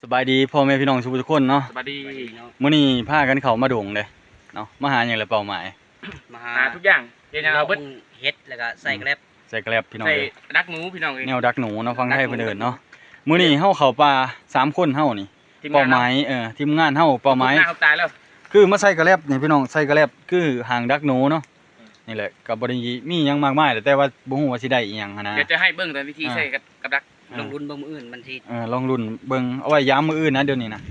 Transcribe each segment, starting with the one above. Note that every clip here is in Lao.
ສະບາຍດີພໍ່ແມ່ພີ່ນ້ອງສູ່ທຸກຄົນເນາະ. ສະບາຍດີ. ມື້ນີ້ພາກັນເຂົ້າມາດົງເດ້ເນາະ. ມາຫາຫຍັງລະເປົ້າໝາຍ? ມາຫາ ຫາທຸກຢ່າງ. ເຮັດຫຍັງລະເບິດ? ເຮັດ ແລ້ວກໍໃສ່ກະແລັບ. ໃສ່ກະແລັບພີ່ນ້ອງເອີຍ. ດັກໜູພີ່ນ້ອງເອີຍ. ແນວດັກໜູເນາະ ຝັ່ງໄທເພິ່ນເອີ້ນເນາະ. ມື້ນີ້ເຮົາເຂົ້າປ່າສາມຄົນເຮົານີ້. ທີມງານເຮົາ ເປົ້າໝາຍ ເອີ ທີມງານເຮົາເປົ້າໝາຍ ຄືມາໃສ່ກະແລັບນີ້ພີ່ນ້ອງ. ໃສ່ກະແລັບຄືຫາງດັກໜູເນາະ. ນີ້ແຫຼະ ກໍບໍ່ໄດ້ມີຫຍັງມາກມາຍ ແຕ່ວ່າບໍ່ຮູ້ວ່າຊິໄດ້ອີ່ຫຍັງຫັ້ນນະ. ດຽວຈະໃຫ້ເບິ່ງຕອນວິທີໃສ່ກັບ ກັບດັກ. ເອີ ລອງລຸ້ນເບິ່ງມື້ອື່ນມັນຊິ ເອີ ລອງລຸ້ນເບິ່ງ ເອົາໄວ້ຢາມມື້ອື່ນນະ ດຽວນີ້ນະ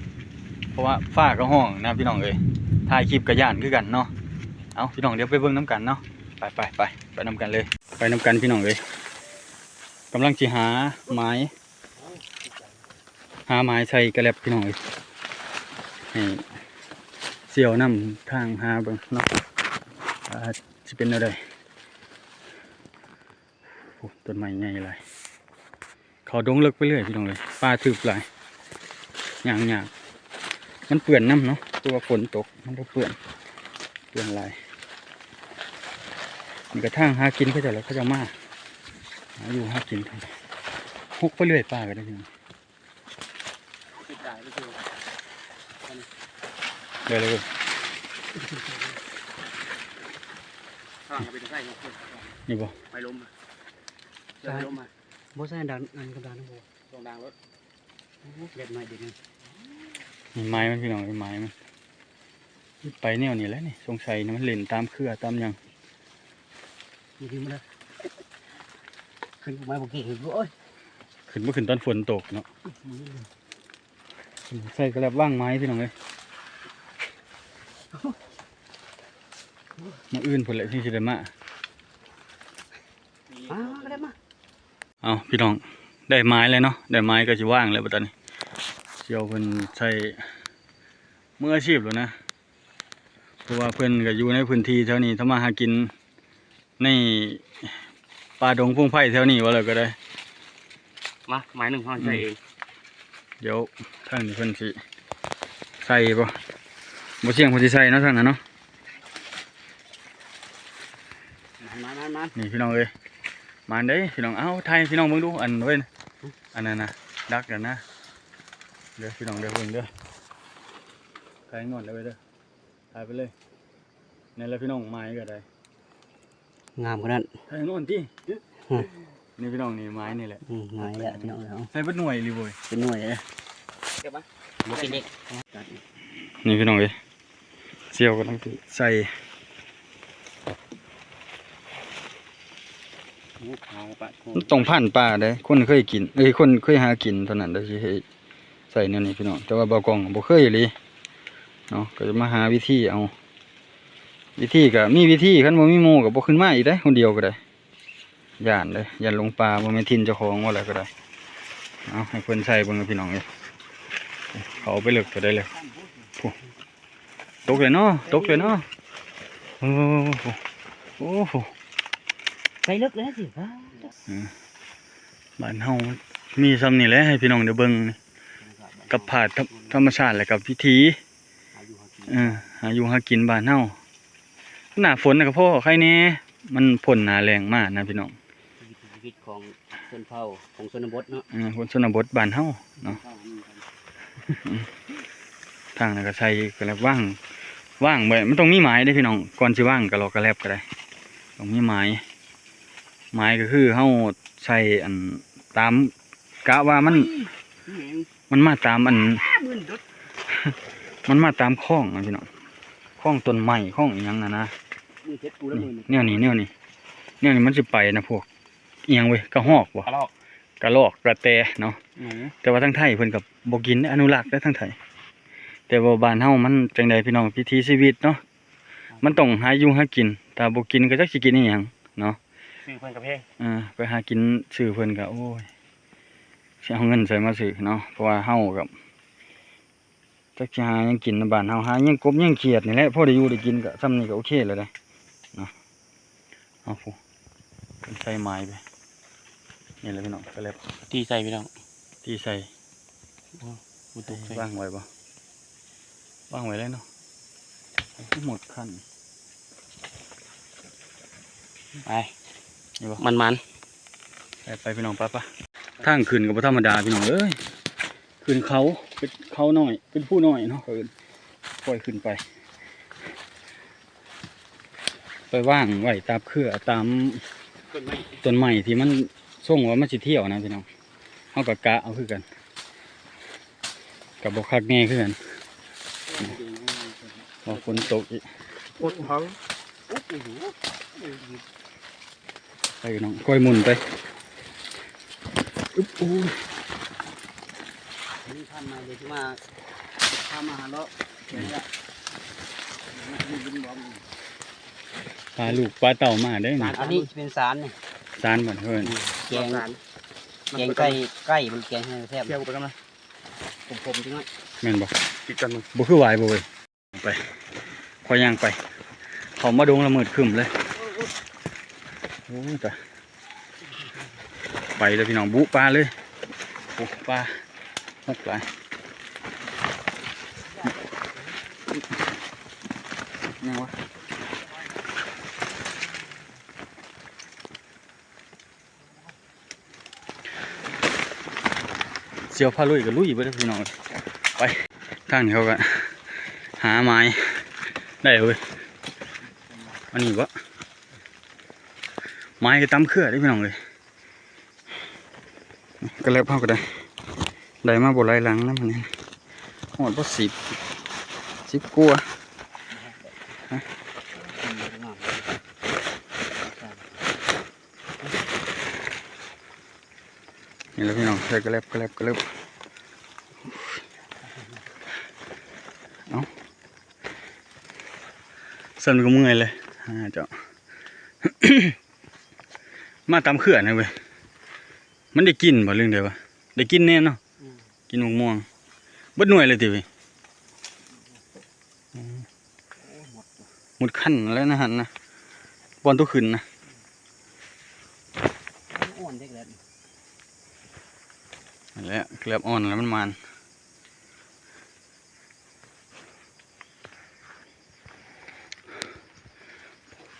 ເພາະວ່າຟ້າກໍຮ້ອງນະພີ່ນ້ອງເອີຍ. ຖ່າຍຄລິບກໍຢ້ານຄືກັນເນາະ. ເອົາ ພີ່ນ້ອງ ດຽວໄປເບິ່ງນຳກັນເນາະ. ໄປ ໄປ ໄປ ໄປນຳກັນເລີຍ ໄປນຳກັນພີ່ນ້ອງເອີຍ. ກຳລັງຊິຫາໝາຍ ຫາໝາຍໃສ່ກະແລັບພີ່ນ້ອງເອີຍ. ໃຫ້ສ່ຽວນຳທາງຫາເບິ່ງເນາະ ວ່າຊິເປັນແນວໃດ. ໂອ້ ຕົ້ນໄມ້ໃຫຍ່ຫຼາຍ. ເຂົ້າດົງເລິກໄປເລື້ອຍພີ່ນ້ອງເອີຍ. ປ່າທຶບຫຼາຍ ຍ່າງຍາກ. ມັນເປື້ອນນຳເນາະ ເພາະວ່າຝົນຕົກ ມັນກໍເປື້ອນ ເປື້ອນຫຼາຍ. ນີ້ກໍທາງຫາກິນເຂົາເຈົ້າແຫຼະ ເຂົາເຈົ້າມາຫາຢູ່ຫາກິນ. ຫົກໄປເລື້ອຍ ປ່າກໍໄດ້ພີ່ນ້ອງ. ໄດ້ເລີຍ. ທາງກໍເປັນໄສ້ເນາະ. ນີ້ບໍ່? ໄປລົມ ໄປລົມມາ. ບໍ່ໃສ່ດັງ ອັນກະດານບໍ່? ຕ້ອງດັງລົດ. ໂອ້ ແບບໃໝ່ເດັດນະ. ນີ້ໄມ້ມັນພີ່ນ້ອງ ໄມ້ມັນ ໄປແນວນີ້ແຫຼະນີ້. ສົງໄສນະ ມັນຫຼິ້ນຕາມເຄືອຕາມຫຍັງ. ຂຶ້ນມາບໍ່ເກັ່ງ. ໂອ້ຍ ຂຶ້ນບໍ່ຂຶ້ນຕອນຝົນຕົກເນາະ. ໃສ່ກະແລັບວາງໄມ້ພີ່ນ້ອງເອີຍ. ມື້ອື່ນພຸ້ນແຫຼະ ຊິໄດ້ມາ. ມາ ມາ ມາ. ເອົາ ພີ່ນ້ອງ ໄດ້ໝາຍແລ້ວເນາະ. ໄດ້ໝາຍກໍຊິວາງແລ້ວບັດນີ້. ສ່ຽວເພິ່ນໃຊ້ມືອາຊີບແລ້ວນະ ເພາະວ່າເພິ່ນກໍຢູ່ໃນພື້ນທີ່ແຖວນີ້ ທຳມາຫາກິນໃນປ່າດົງພົງໄພແຖວນີ້ວ່າແລ້ວກໍໄດ້. ມາ ໝາຍໜຶ່ງເຮົາໃສ່ເອງ. ດຽວທາງນີ້ເພິ່ນຊິໃສ່ບໍ່? ບໍ່ສ່ຽງເພິ່ນຊິໃສ່ເນາະ ທາງນັ້ນເນາະ. ມາ ມາ ມາ ມາ. ນີ້ພີ່ນ້ອງເອີຍ ມາເດ້ພີ່ນ້ອງ. ເອົາ ຖ່າຍໃຫ້ພີ່ນ້ອງເບິ່ງດູ ອັນເວີຍ ອັນນັ້ນນະ ດັກນັ້ນນະ. ເດີພີ່ນ້ອງເດີ ເບິ່ງເດີ ຖ່າຍງອນເດີເວີຍເດີ ຖ່າຍໄປເລີຍ. ນັ້ນແຫຼະພີ່ນ້ອງ ໝາຍກໍໄດ້ ງາມຂະໜາດ. ຖ່າຍງອນຕິ. ອືມ ນີ້ພີ່ນ້ອງ ນີ້ໝາຍນີ້ແຫຼະ. ອືມ ໝາຍແຫຼະພີ່ນ້ອງເອີຍ. ໃສ່ເບິດໜ່ວຍອີ່ຫຼີເວີຍ ເປັນໜ່ວຍເລີຍ. ເກັບມາ ບໍ່ກິນເດັກ. ນີ້ພີ່ນ້ອງເອີຍ ສ່ຽວກຳລັງຊິໃສ່. ໂອ້ ຂາວປາດໂຄ ມັນຕ້ອງຜ່ານປ່າເດ້ ຄົນເຄີຍກິນ ເອີຍ ຄົນເຄີຍຫາກິນເທົ່ານັ້ນໄດ້ຊິເຮັດໃສ່ແນວນີ້ພີ່ນ້ອງ. ແຕ່ວ່າບ່າວກ້ອງບໍ່ເຄີຍອີ່ຫຼີເນາະ ກໍຈະມາຫາວິທີເອົາ. ວິທີກໍມີວິທີ ຄັນບໍ່ມີໝູ່ກໍບໍ່ຂຶ້ນມາອີກເດ້ ຄົນດຽວກໍໄດ້. ຢ້ານເດ້ ຢ້ານຫຼົງປ່າ ບໍ່ແມ່ນຖິ່ນເຈົ້າຂອງວ່າແລ້ວກໍໄດ້. ເອົາ ໃຫ້ເພິ່ນໃສ່ເບິ່ງພີ່ນ້ອງເອີຍ. ເຂົ້າໄປເລິກເທົ່າໃດແລ້ວ. ໂອ້ ຕົກເລີຍເນາະ ຕົກເລີຍເນາະ. ໂອ້ໂຫ ໂອ້ໂຫ ໄປເລິກເລີຍຊິ. ເອີ ບ້ານເຮົາມີສ່ຳນີ້ແຫຼະ ໃຫ້ພີ່ນ້ອງໄດ້ເບິ່ງ ກັບພາບທຳ ທຳມະຊາດ ແລະ ກັບວິຖີ ເອີ ຫາຢູ່ຫາກິນບ້ານເຮົາ. ໜ້າຝົນກໍພໍໄຄແດ່ ມັນພົ້ນໜ້າແລ້ງມານະພີ່ນ້ອງ. ຊີວິດຂອງຊົນເຜົ່າ ຂອງຊົນນະບົດເນາະ. ເອີ ຄົນຊົນນະບົດບ້ານເຮົາເນາະ. ທາງນັ້ນກໍໃສ່ກະແລັບວາງ ວາງໄວ້. ມັນຕ້ອງມີໝາຍເດ້ພີ່ນ້ອງ ກ່ອນຊິວາງກະລອກກະແລັບກໍໄດ້ ຕ້ອງມີໝາຍ. ໝາຍກໍຄືເຮົາໃສ່ອັນຕາມ ກະວ່າມັນ ມັນມາຕາມອັນ ມັນມາຕາມຄອງນະພີ່ນ້ອງ ຄອງຕົ້ນໄມ້ ຄອງອີ່ຫຍັງຫັ້ນນະ. ແນວນີ້ ແນວນີ້ ແນວນີ້ມັນຊິໄປນະ ພວກອີ່ຫຍັງເວີຍ ກະຮອກບໍ່ ກະລອກ ກະແຕເນາະ. ແຕ່ວ່າທາງໄທເພິ່ນກໍບໍ່ກິນເດ້ ອະນຸລັກເດ້ທາງໄທ. ແຕ່ວ່າບ້ານເຮົາມັນຈັ່ງໃດພີ່ນ້ອງ ວິຖີຊີວິດເນາະ ມັນຕ້ອງຫາຢູ່ຫາກິນ ຖ້າບໍ່ກິນກໍຈັກຊິກິນອີ່ຫຍັງເນາະ. ຊື້ເພິ່ນກໍແພງ ເອີ ໄປຫາກິນຊື້ເພິ່ນກໍ ໂອ້ຍ ຊິເອົາເງິນໃສມາຊື້ເນາະ ເພາະວ່າເຮົາກໍຈັກຊິຫາຫຍັງກິນນະ ບ້ານເຮົາຫາຫຍັງກົບຫຍັງຂຽດນີ້ແຫຼະ ພໍໄດ້ຢູ່ໄດ້ກິນ ກໍຊ່ຳນີ້ກໍໂອເຄແລ້ວເດ້ເນາະ. ເອົາ ຜູ້ ເພິ່ນໃສ່ໝາຍໄປ ນີ້ແຫຼະພີ່ນ້ອງ ກະແລັບ ຕີໃສ່ພີ່ນ້ອງ ຕີໃສ່. ໂອ້ ບໍ່ຕົກໃສ່ ວາງໄວ້ບໍ່? ວາງໄວ້ເລີຍເນາະ ໝົດຂັ້ນ. ໄປ ນີ້ບໍ່? ມັນໆ ໄປ ໄປພີ່ນ້ອງ ໄປ ໄປ. ທາງຂຶ້ນກໍບໍ່ທຳມະດາພີ່ນ້ອງເອີຍ ຂຶ້ນເຂົາ ເປັນເຂົານ້ອຍ ເປັນພູນ້ອຍເນາະ ເຂົາເອີ້ນ ຄ່ອຍຂຶ້ນໄປ ໄປວາງໄວ້ຕາມເຄືອ ຕາມ ຕົ້ນໄມ້ ຕົ້ນໄມ້ທີ່ມັນຊົງວ່າມັນຊິທ່ຽວນະພີ່ນ້ອງ ເຮົາກໍກະເອົາຄືກັນ ກໍບໍ່ຄັກແນ່ຄືກັນ ວ່າຝົນຕົກອີກ ໂຄດເຜົາ ໄປພີ່ນ້ອງ ຄ່ອຍໝູນໄປ ອຶບ ໂອ້ຍ ນີ້ທ່ານໃໝ່ເລີຍທີ່ມາ ພາມາຫາເລາະ ເຫັນລະ ມັນເປັນບອມ ປາລູກປາເຕົ້າມາເດ້ ອັນນີ້ເປັນສານນີ້ ສານບ້ານເພິ່ນ ແກງ ແກງໄກ່ ໄກ່ມັນແກງແຮງແຊບ ທ່ຽວໄປກັນນະ ຂົມໆ ຈັກໜ້ອຍ ແມ່ນບໍ່? ຕິດກັນ ບໍ່ຄືຫວາຍບໍ່ເວີຍ? ໄປ ຂ້ອຍຍ່າງໄປ ເຂົ້າມາດົງລະມືດຄຶ້ມເລີຍ ໂອ້ຍຕາຍ ໄປເລີຍພີ່ນ້ອງ ບຸປ່າເລີຍ ໂອ້ ປ່າຫົກຫຼາຍ ຫຍັງວະ? ສ່ຽວພາລຸຍກໍລຸຍເບິດເດ້ພີ່ນ້ອງເອີຍ ໄປ ທາງນີ້ເຂົາກໍຫາໄມ້ໄດ້ເວີຍ ອັນນີ້ບໍ່ ໄມ້ກໍຕາມເຄືອເດ້ພີ່ນ້ອງເອີຍ ກະແລັບເຮົາກໍໄດ້ ໄດ້ມາບໍ່ຫຼາຍຫຼັງນຳ ອັນນີ້ຮອດບໍ່ສິບ ສິບກວ່າ ນີ້ແຫຼະພີ່ນ້ອງ ໃສ່ກະແລັບ ກະແລັບ ກະແລັບ ເອົ້າ ສ່ຳນີ້ກໍເມື່ອຍເລີຍ ຫາເຈົ້າ ມາຕາມເຂື່ອນຫັ້ນເວີຍ ມັນໄດ້ກິນບໍ່ ຫຼືໃດວະ ໄດ້ກິນແນ່ເນາະ ອືມ ກິນໝາກມ່ວງ ເບິດໜ່ວຍເລີຍຕິເວີຍ ອືມ ໂອ້ ໝົດ ໝົດຄັນແລ້ວນະຫັ້ນນະ ບ່ອນໂຕຂຶ້ນນະ ອ່ອນເດັກແລ້ວ ນັ້ນແຫຼະ ເກືອບອ່ອນແລ້ວມັນໝານ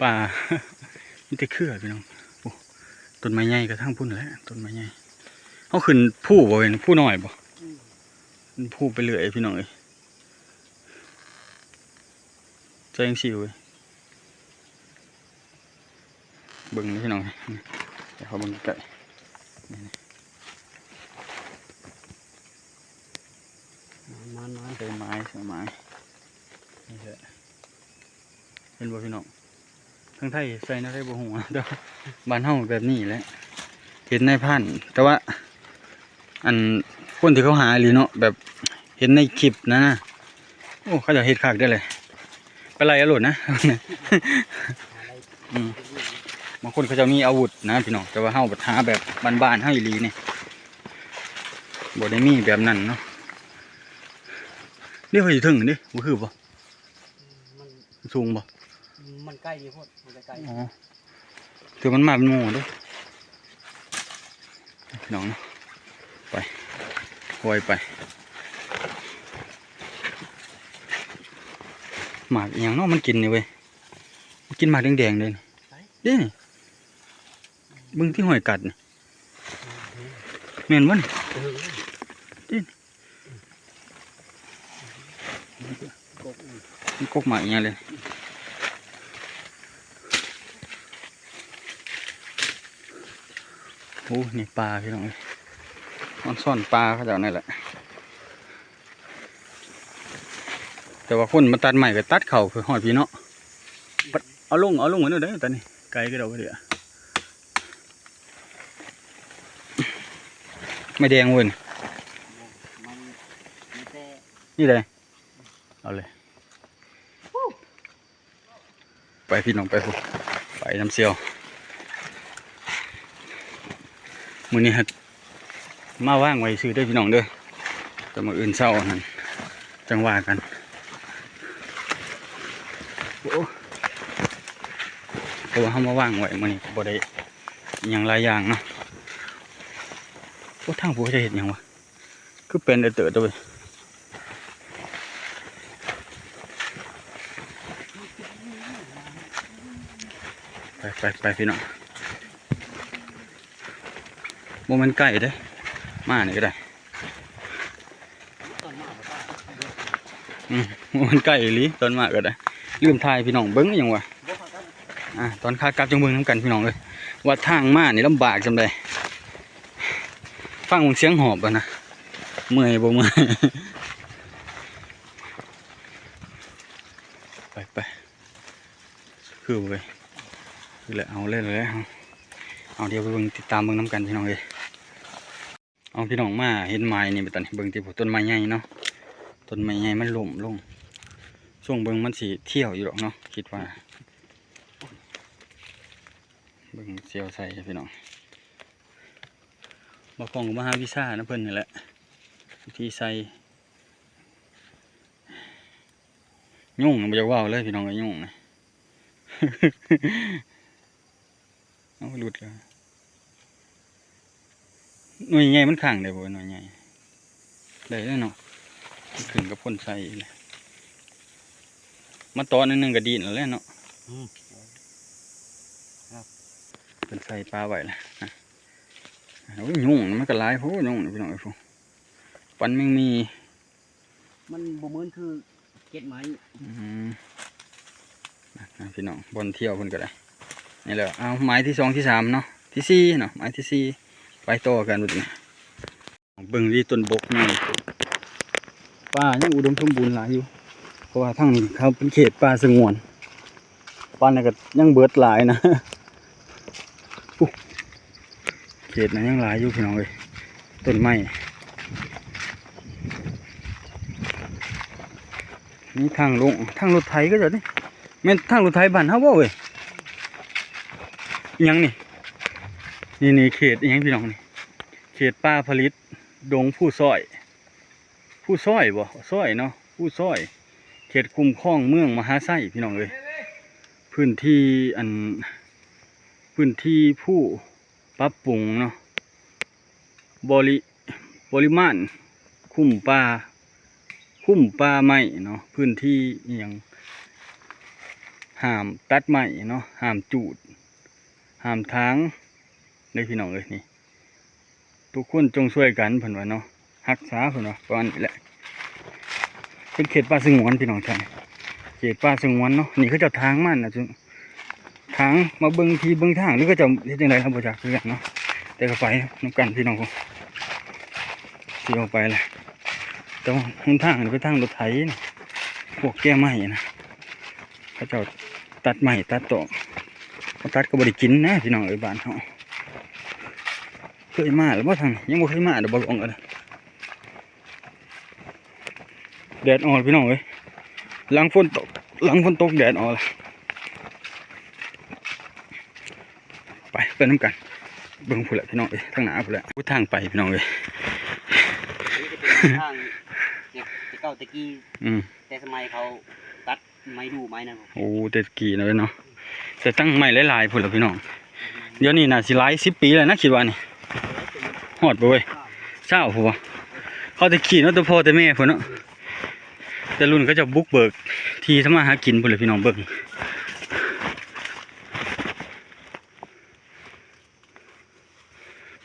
ປ່າ ມີແຕ່ເຂື່ອພີ່ນ້ອງ ໂອ້ ຕົ້ນໄມ້ໃຫຍ່ກໍທາງພຸ້ນແຫຼະ ຕົ້ນໄມ້ໃຫຍ່ ເຮົາຂຶ້ນພູບໍ່ເຫັນ ພູນ້ອຍບໍ່ ອືມ ຂຶ້ນພູໄປເລື້ອຍພີ່ນ້ອງເອີຍ ໃສ່ຈັ່ງຊີ້ເວີຍ ເບິ່ງນີ້ພີ່ນ້ອງ ໃຫ້ເຮົາເບິ່ງໃກ້ໆ ນີ້ ມານໆໆ ໃສ່ໄມ້ ໃສ່ໄມ້ ນີ້ແຫຼະ ເຫັນບໍ່ພີ່ນ້ອງ ທາງໄທໃສ່ແນວໃດບໍ່ຮູ້ ແຕ່ວ່າບ້ານເຮົາແບບນີ້ແຫຼະ ເຫັນໃນຜ່ານ ແຕ່ວ່າ ອັນ ຄົນທີ່ເຂົາຫາອີ່ຫຼີເນາະ ແບບເຫັນໃນຄລິບນະ ໂອ້ ເຂົາເຈົ້າເຮັດຄັກເດ້ແຫຼະ ໄປໄລ່ເອົາໂລດນະ ອືມ ບາງຄົນເຂົາເຈົ້າມີອາວຸດນະພີ່ນ້ອງ ແຕ່ວ່າເຮົາບັດຫາແບບບ້ານໆເຮົາອີ່ຫຼີນີ້ ບໍ່ໄດ້ມີແບບນັ້ນເນາະ ເດ້ ຂ້ອຍຢູ່ເທິງເດ້ ບໍ່ຄືບໍ່? ມັນ ມັນສູງບໍ່? ມັນໃກ້ດີໂພດ ມັນໃກ້ໆ ອໍ ຄືມັນມາເປັນໝູ່ເດ້ ພີ່ນ້ອງເນາະ ໄປ ຄ່ອຍໄປ ໝາກອີ່ຫຍັງເນາະ ມັນກິນນີ້ເວີຍ ມັນກິນໝາກແດງໆເດ້ ໃສ? ເດ້ນີ້ ເບິ່ງທີ່ຮອຍກັດນີ້ ແມ່ນບໍ່ນີ້? ເອີ ເດ້ນີ້ ມັນກົກໝາກອີ່ຫຍັງເລີຍ ໂອ້ ນີ້ປ່າພີ່ນ້ອງເອີຍ ມັນຊ່ອນປ່າເຂົາເຈົ້ານີ້ແຫຼະ ແຕ່ວ່າຄົນມາຕັດໄມ້ກໍຕັດເຂົ້າຮອດພີ້ເນາະ ເອົາລົງ ເອົາລົງໄວ້ໂລດເດີ ຕອນນີ້ໄກກະດອກເດີ ໄມ້ແດງເວີຍ ນີ້ເດ້ ເອົາເລີຍ ໄປພີ່ນ້ອງ ໄປພຸ້ນ ໄປນຳສ່ຽວ ມື້ນີ້ຫັ້ນ ມາວາງໄວ້ຊື່ເດີພີ່ນ້ອງເດີ ແຕ່ມື້ອື່ນເຊົ້າຫັ້ນຈັ່ງວ່າກັນ ໂອ້ ເພາະວ່າເຮົາມາວາງໄວ້ມື້ນີ້ກໍບໍ່ໄດ້ຫຍັງຫຼາຍຢ່າງເນາະ ໂອ້ ທາງຜູ້ເຂົາເຮັດຫຍັງວະ ຄືເປັນເອີເຕີດເວີຍ ໄປ ໄປ ໄປ ພີ່ນ້ອງ ບໍ່ແມ່ນໃກ້ເດ້ ມານີ້ກໍໄດ້ ຕອນ ອືມ ມັນໃກ້ອີ່ຫຼີ ຕອນມາກໍໄດ້ ລືມຖ່າຍພີ່ນ້ອງເບິ່ງຫຍັງວະ. ອ່າ ຕອນຂາກັບຈັ່ງເບິ່ງນຳກັນພີ່ນ້ອງເອີຍ ວ່າທາງມານີ້ລຳບາກສ່ຳໃດ. ຟັງເບິ່ງສຽງຫອບຫັ້ນນະ ເມື່ອຍບໍ່ເມື່ອຍ? ໄປ ໄປ. ຄືເວີຍ ຄືແຫຼະ ເອົາເລີຍ ເອົາເລີຍ ເອົາ ດຽວໄປເບິ່ງ ຕິດຕາມເບິ່ງນຳກັນພີ່ນ້ອງເອີຍ. ເອົາ ພີ່ນ້ອງ ມາເຫັນໄມ້ນີ້ບັດນີ້ ເບິ່ງຕິ ໂອ້ ຕົ້ນໄມ້ໃຫຍ່ເນາະ ຕົ້ນໄມ້ໃຫຍ່ມັນລົ້ມລົງ ຊ່ວງເບິ່ງມັນຊິທ່ຽວຢູ່ດອກເນາະ ຄິດວ່າ ເບິ່ງສ່ຽວໃສ່ພີ່ນ້ອງ ບ່າວກອງກໍມາຫາວິຊານຳເພິ່ນນີ້ແຫຼະ ວິທີໃສ່ ຍຸງບໍ່ຢາກເວົ້າເລີຍພີ່ນ້ອງເອີຍ ຍຸງນະ ເອົາ ຫຼຸດແລ້ວ ໜ່ວຍໃຫຍ່ມັນຄ້າງໄດ້ບໍ່? ໜ່ວຍໃຫຍ່ໄດ້ແລ້ວເນາະ ມັນຂຶ້ນກັບຄົນໃສ່ແຫຼະ ມາຕອນໜຶ່ງກໍດີ້ນແລ້ວເນາະ ອືມ ເພິ່ນໃສ່ປາໄວ້ແລ້ວ ໂອ້ຍ ຍຸງມັນກໍຫຼາຍໂພດ ຍຸງພີ່ນ້ອງເອີຍ ໂພດ ປັນແມງໝີ່ ມັນບໍ່ເໝືອນຄືເກັດໄມ້ ອືມ ນະ ພີ່ນ້ອງ ບ່ອນທ່ຽວເພິ່ນກໍໄດ້ ນີ້ແຫຼະ ເອົາ ໄມ້ທີສອງ ທີສາມເນາະ ທີສີ່ເນາະ ໄມ້ທີສີ່ ໄປຕໍ່ກັນບັດນີ້ ເບິ່ງດີ ຕົ້ນບົກໃຫຍ່ ປ່າຍັງອຸດົມສົມບູນຫຼາຍຢູ່ ເພາະວ່າທາງນີ້ເຂົາເປັນເຂດປ່າສະຫງວນ ປານນັ້ນກໍຍັງເບິດຫຼາຍນະ ເຂດນັ້ນຍັງຫຼາຍຢູ່ພີ່ນ້ອງເອີຍ ຕົ້ນໄມ້ ມີທາງລົງ ທາງລົດໄຖກໍຈະນີ້ ແມ່ນທາງລົດໄຖບ້ານເຮົາບໍ່ເວີຍ? ອີ່ຫຍັງນີ້? ນີ້ ນີ້ເຂດອີ່ຫຍັງພີ່ນ້ອງນີ້? ເຂດປ່າຜະລິດ ດົງພູຊ້ອຍ ພູຊ້ອຍບໍ່? ຊ້ອຍເນາະ ພູຊ້ອຍ ເຂດຄຸ້ມຄອງເມືອງມະຫາໄຊ ພີ່ນ້ອງເອີຍ ພື້ນທີ່ ອັນ ພື້ນທີ່ພູ ປັບປຸງເນາະ ບໍລິ ບໍລິມານຄຸ້ມປ່າ ຄຸ້ມປ່າໄມ້ເນາະ ພື້ນທີ່ອີ່ຫຍັງ ຫ້າມຕັດໄມ້ເນາະ ຫ້າມຈູດ ຫ້າມຖາງເດ້ພີ່ນ້ອງເອີຍ ນີ້ ທຸກຄົນຈົ່ງຊ່ວຍກັນເພິ່ນວ່າເນາະ ຮັກສາເພິ່ນວ່າ ປະມານນີ້ແຫຼະ ເປັນເຂດປ່າສະຫງວນພີ່ນ້ອງ ເຂດປ່າສະຫງວນເນາະ ນີ້ເຂົາເຈົ້າຖາງມານະ ທາງມາເບິ່ງທີ່ເບິ່ງທາງ ຫຼືເຂົາເຈົ້າເຮັດຈັ່ງໃດ ເຮົາບໍ່ຈັກຄືກັນເນາະ ແຕ່ກໍໄປນຳກັນພີ່ນ້ອງ ຊິອອກໄປແຫຼະ ແຕ່ວ່າຫົນທາງນີ້ເປັນທາງລົດໄຖນະ ພວກແກ່ໄມ້ນະ ເຂົາເຈົ້າຕັດໄມ້ຕັດຕອກ ບໍ່ຕັດກໍບໍ່ໄດ້ກິນນະ ພີ່ນ້ອງເອີຍ ບ້ານເຮົາ ເຄີຍມາແລ້ວບໍ່ທາງນີ້? ຍັງບໍ່ເຄີຍມາດອກ ບໍ່ອອກເອີຍ ແດດອອກແລ້ວພີ່ນ້ອງເອີຍ ຫຼັງຝົນຕົກ ຫຼັງຝົນຕົກແດດອອກແລ້ວ ໄປ ໄປນຳກັນ ເບິ່ງພຸ້ນແຫຼະພີ່ນ້ອງເອີຍ ທາງໜ້າພຸ້ນແຫຼະ ໂອ້ ທາງໄປພີ່ນ້ອງເອີຍ ອັນນີ້ຈະເປັນທາງແຕ່ເກົ່າແຕ່ກີ້ ອືມ ແຕ່ສະໄໝເຂົາຕັດໄມ້ດູ່ໄມ້ນັ້ນ ໂອ້ ແຕ່ກີ້ເນາະ ເນາະ ແຕ່ຕັ້ງໄມ້ຫຼາຍໆພຸ້ນແຫຼະພີ່ນ້ອງ ດຽວນີ້ໜ້າຊິຫຼາຍສິບປີແລ້ວນະ ຄິດວ່ານີ້ ຮອດບໍ່ເວີຍ ຊາວພຸ້ນບໍ່ ເຂົາແຕ່ກີ້ເນາະ ແຕ່ພໍ່ແຕ່ແມ່ພຸ້ນເນາະ ແຕ່ລຸ້ນເຂົາເຈົ້າບຸກເບີກທີ່ທຳມາຫາກິນພຸ້ນແຫຼະພີ່ນ້ອງ ເບິ່ງ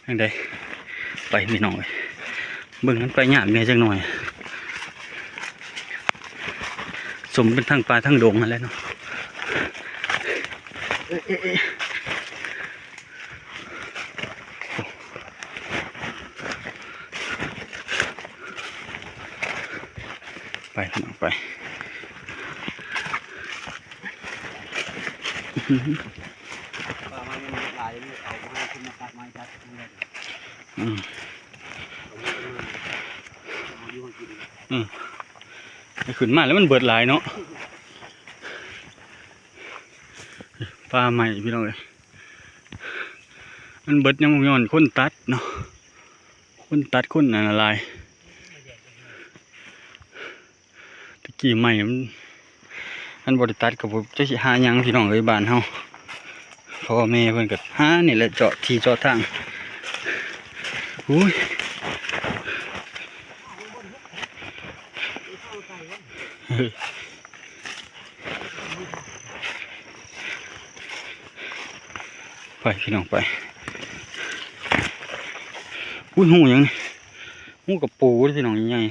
ຈັ່ງໃດ ໄປພີ່ນ້ອງເອີຍ ເບິ່ງມັນໄປຍາກແດ່ຈັກໜ້ອຍ ສົມເປັນທາງປ່າທາງດົງຫັ້ນແຫຼະເນາະ ເອີ ເອີ ເອີ ໄປພີ່ນ້ອງໄປ ປ່າໄມ້ມັນຫຼາຍ ເອົາໄມ້ຂຶ້ນມາຕັດໄມ້ຕັດ ອືມ ເອົາຢູ່ໃຫ້ກິນ ອືມ ໃຫ້ຂຶ້ນມາແລ້ວມັນເບິດຫຼາຍເນາະ ປ່າໄມ້ພີ່ນ້ອງເອີຍ ມັນເບິດຍັງຍ້ອນຄົນຕັດເນາະ ຄົນຕັດຄົນອັນນັ້ນຫຼາຍ ແຕ່ກີ້ໄມ້ມັນ ມັນບໍ່ໄດ້ຕັດກໍບໍ່ຈັກຊິຫາຫຍັງພີ່ນ້ອງເອີຍ ບ້ານເຮົາ ພໍ່ແມ່ເພິ່ນກໍຫານີ້ແຫຼະ ເຈາະທີ່ເຈາະທາງ ໂອ້ຍ ໄປພີ່ນ້ອງໄປ ອຸ້ຍ ຫູຫຍັງນີ້ ຫູກະປູເດ້ພີ່ນ້ອງ ໃຫຍ່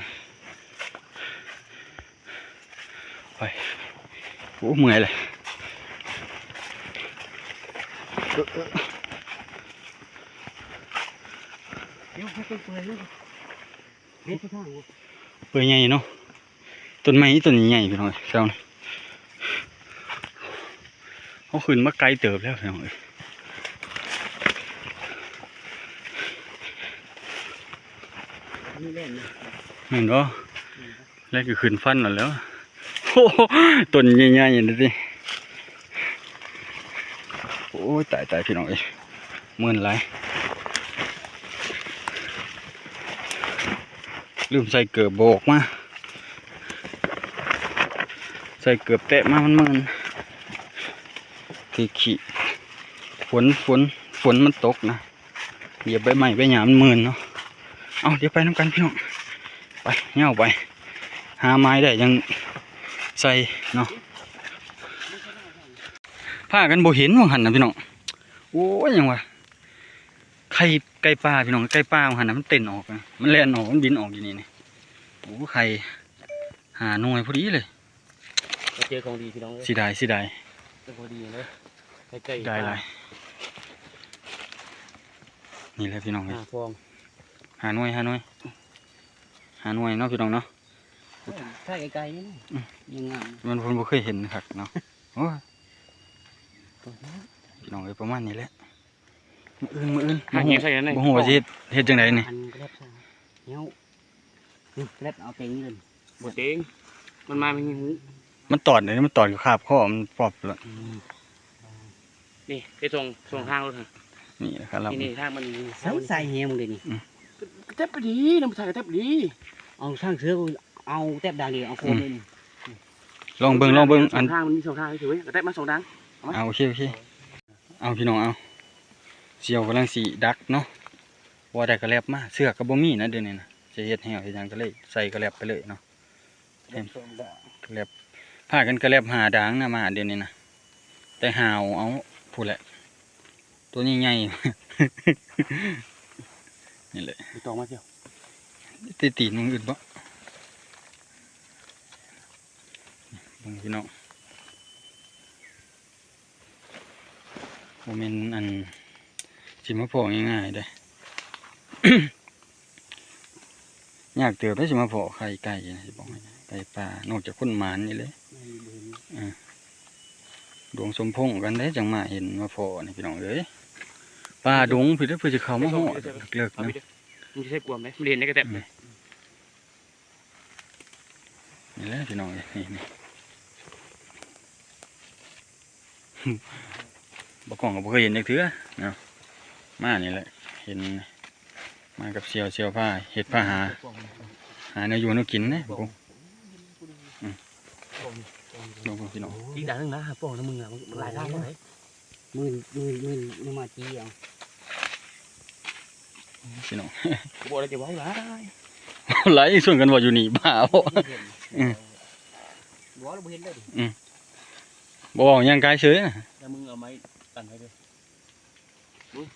ໄປ ໂອ້ ເມື່ອຍເລີຍ ເປື່ອຍໃຫຍ່ເນາະ ຕົ້ນໄມ້ຕົ້ນໃຫຍ່ ພີ່ນ້ອງເອີຍ ເຮົາຂຶ້ນມາໄກເຕີບແລ້ວ ພີ່ນ້ອງເອີຍ ແມ່ນບໍ່? ແລ້ວກໍຂຶ້ນຟັນເອົາແລ້ວ ໂອ້ ຕົ້ນໃຫຍ່ໆ ນີ້ຕິ ໂອ້ຍ ຕາຍໆ ພີ່ນ້ອງເອີຍ ມື່ນຫຼາຍ ລືມໃສ່ເກີບ ບໍ່ອອກມາ ໃສ່ເກີບແຕະມາມັນມື່ນ ຖືຂີ້ ຝົນ ຝົນ ຝົນມັນຕົກນະ ຢຽບໃບໄມ້ໃບຫຍ້າມັນມື່ນເນາະ ເອົາ ດຽວໄປນຳກັນພີ່ນ້ອງ ໄປ ຍາວໄປ ຫາໄມ້ໄດ້ຈັ່ງໃສ່ເນາະ ພາກັນບໍ່ເຫັນວ່າຫັ້ນນະພີ່ນ້ອງ ໂອ້ຍ ຫຍັງວະ ໄຂ່ ໄກ່ປ່າພີ່ນ້ອງ ໄກ່ປ່າວ່າຫັ້ນນະ ມັນເຕັ້ນອອກນະ ມັນແລ່ນອອກ ມັນບິນອອກຢູ່ນີ້ນີ້ ໂອ້ ໄຂ່ຫ້າໜ່ວຍພໍດີເລີຍ ມາເຈີຂອງດີພີ່ນ້ອງເອີຍ ເສຍດາຍ ເສຍດາຍ ເຈີຂອງດີເລີຍ ໄກ່ ໄກ່ ໄດ້ຫຼາຍ ນີ້ແຫຼະພີ່ນ້ອງເອີຍ ຫ້າຟອງ ຫ້າໜ່ວຍ ຫ້າໜ່ວຍ ຫ້າໜ່ວຍເນາະພີ່ນ້ອງເນາະ ຖ່າຍໄກໆ ນີ້ນະ ອືມ ຍັງງາມ ມັນ ເພິ່ນບໍ່ເຄີຍເຫັນຄັກເນາະ ໂອ້ຍ ພີ່ນ້ອງເອີຍ ປະມານນີ້ແຫຼະ ມື້ອື່ນ ມື້ອື່ນ ຫາແຫໃສ່ນັ້ນ ບໍ່ຮູ້ວ່າຊິເຮັດ ເຮັດຈັ່ງໃດນີ້ ອັນກະແລັບໃສ່ ເຫີ່ຍວ ນີ້ກະແລັບເອົາເຕັງເລີຍ ບໍ່ເຕັງ ມັນມາ ມັນມີຫູ ມັນຕອດເດ້ ມັນຕອດກໍຄາບຄໍ ມັນປັອບລະ ອືມ ນີ້ເຮັດສອງ ສອງທາງໂລດຫັ້ນ ນີ້ແຫຼະຄັບ ນີ້ ນີ້ທາງມັນນີ້ ໃສ່ແຮງເດ້ນີ້ ອືມ ກະແຕັບໄປດີ ນຳທາງກະແຕັບໄປດີ ເອົາທາງເສືອ ເອົາແຕັບດາງເດ ເອົາໂຄມເລີຍນີ້ ລອງເບິ່ງ ລອງເບິ່ງ ອັນ ສອງທາງ ມັນມີສອງທາງ ເອີຍ ກະແຕັບມາສອງທາງ ເອົາມາ ເອົາ ໂອເຄ ໂອເຄ ເອົາ ພີ່ນ້ອງ ເອົາ ສ່ຽວກຳລັງຊິດັກເນາະ ບໍ່ໄດ້ກະແລັບມາ ເຊືອກກະບໍ່ມີນະ ດຽວນີ້ນະ ຊິເຮັດແຮ້ວເຮັດຫຍັງກະເລີຍໃສ່ກະແລັບໄປເລີຍເນາະ ກະແລັບ ພາກັນກະແລັບຫາດາງນະ ມາດຽວນີ້ນະ ແຕ່ຫາວເອົາພຸ້ນແຫຼະ ໂຕໃຫຍ່ໆ ນີ້ແຫຼະ ໄປຕອງມາສ່ຽວ ຕິດຕີນມັນອື່ນບໍ່ ເບິ່ງພີ່ນ້ອງ ບໍ່ແມ່ນອັນ ຊິມາພໍ້ງ່າຍໆເດ້ ຍາກເຕີບເດ້ ຊິມາພໍ້ໄຂ່ໄກ່ນະ ຊິບອກໃຫ້ ໄກ່ປ່າ ນອກຈາກຄົນໝານນີ້ແຫຼະ ເອີ ດວງສົມພົງກັນເດ້ ຈັ່ງມາເຫັນມາພໍ້ນີ້ພີ່ນ້ອງເອີຍ ປ່າດົງພີ້ເດີ ເພື່ອຊິເຂົ້າມາຮອດເລິກໆ ເອົາໄປເດີ ນະ ມັນຊິໃຊ້ກວມເດ້ ມັນເຫັນໃນກະແຕັບເດ້ ອືມ ນີ້ແຫຼະພີ່ນ້ອງເອີຍ ນີ້ ນີ້ ບ່າວກ້ອງກໍບໍ່ເຄີຍເຫັນຈັກເທື່ອເນາະ ມານີ້ແຫຼະເຫັນ ມາກັບສ່ຽວ ສ່ຽວພາເຮັດພາຫາ ຫາແນວຢູ່ແນວກິນເດ້ ອືມ ເບິ່ງພີ່ນ້ອງ ອີກດ້ານໜຶ່ງນະ ປ່ອງນຳມຶງນະ ມັນຫຼາຍທາງເດ້ ມື ມື ມື ມືມາຈີເອົາ ພີ່ນ້ອງ ບໍ່ໄດ້ຈະເວົ້າຫຼາຍ ເວົ້າຫຼາຍ ຊວນກັນເວົ້າຢູ່ນີ້ ບ້າບໍ່ ອືມ ບໍ່ ບໍ່ເຫັນເລີຍ ອືມ ບໍ່ເວົ້າຫຍັງ ກາຍເສີຍນະ ແລ້ວມຶງເອົາໄມ້ຕັນໄວ້ເດີ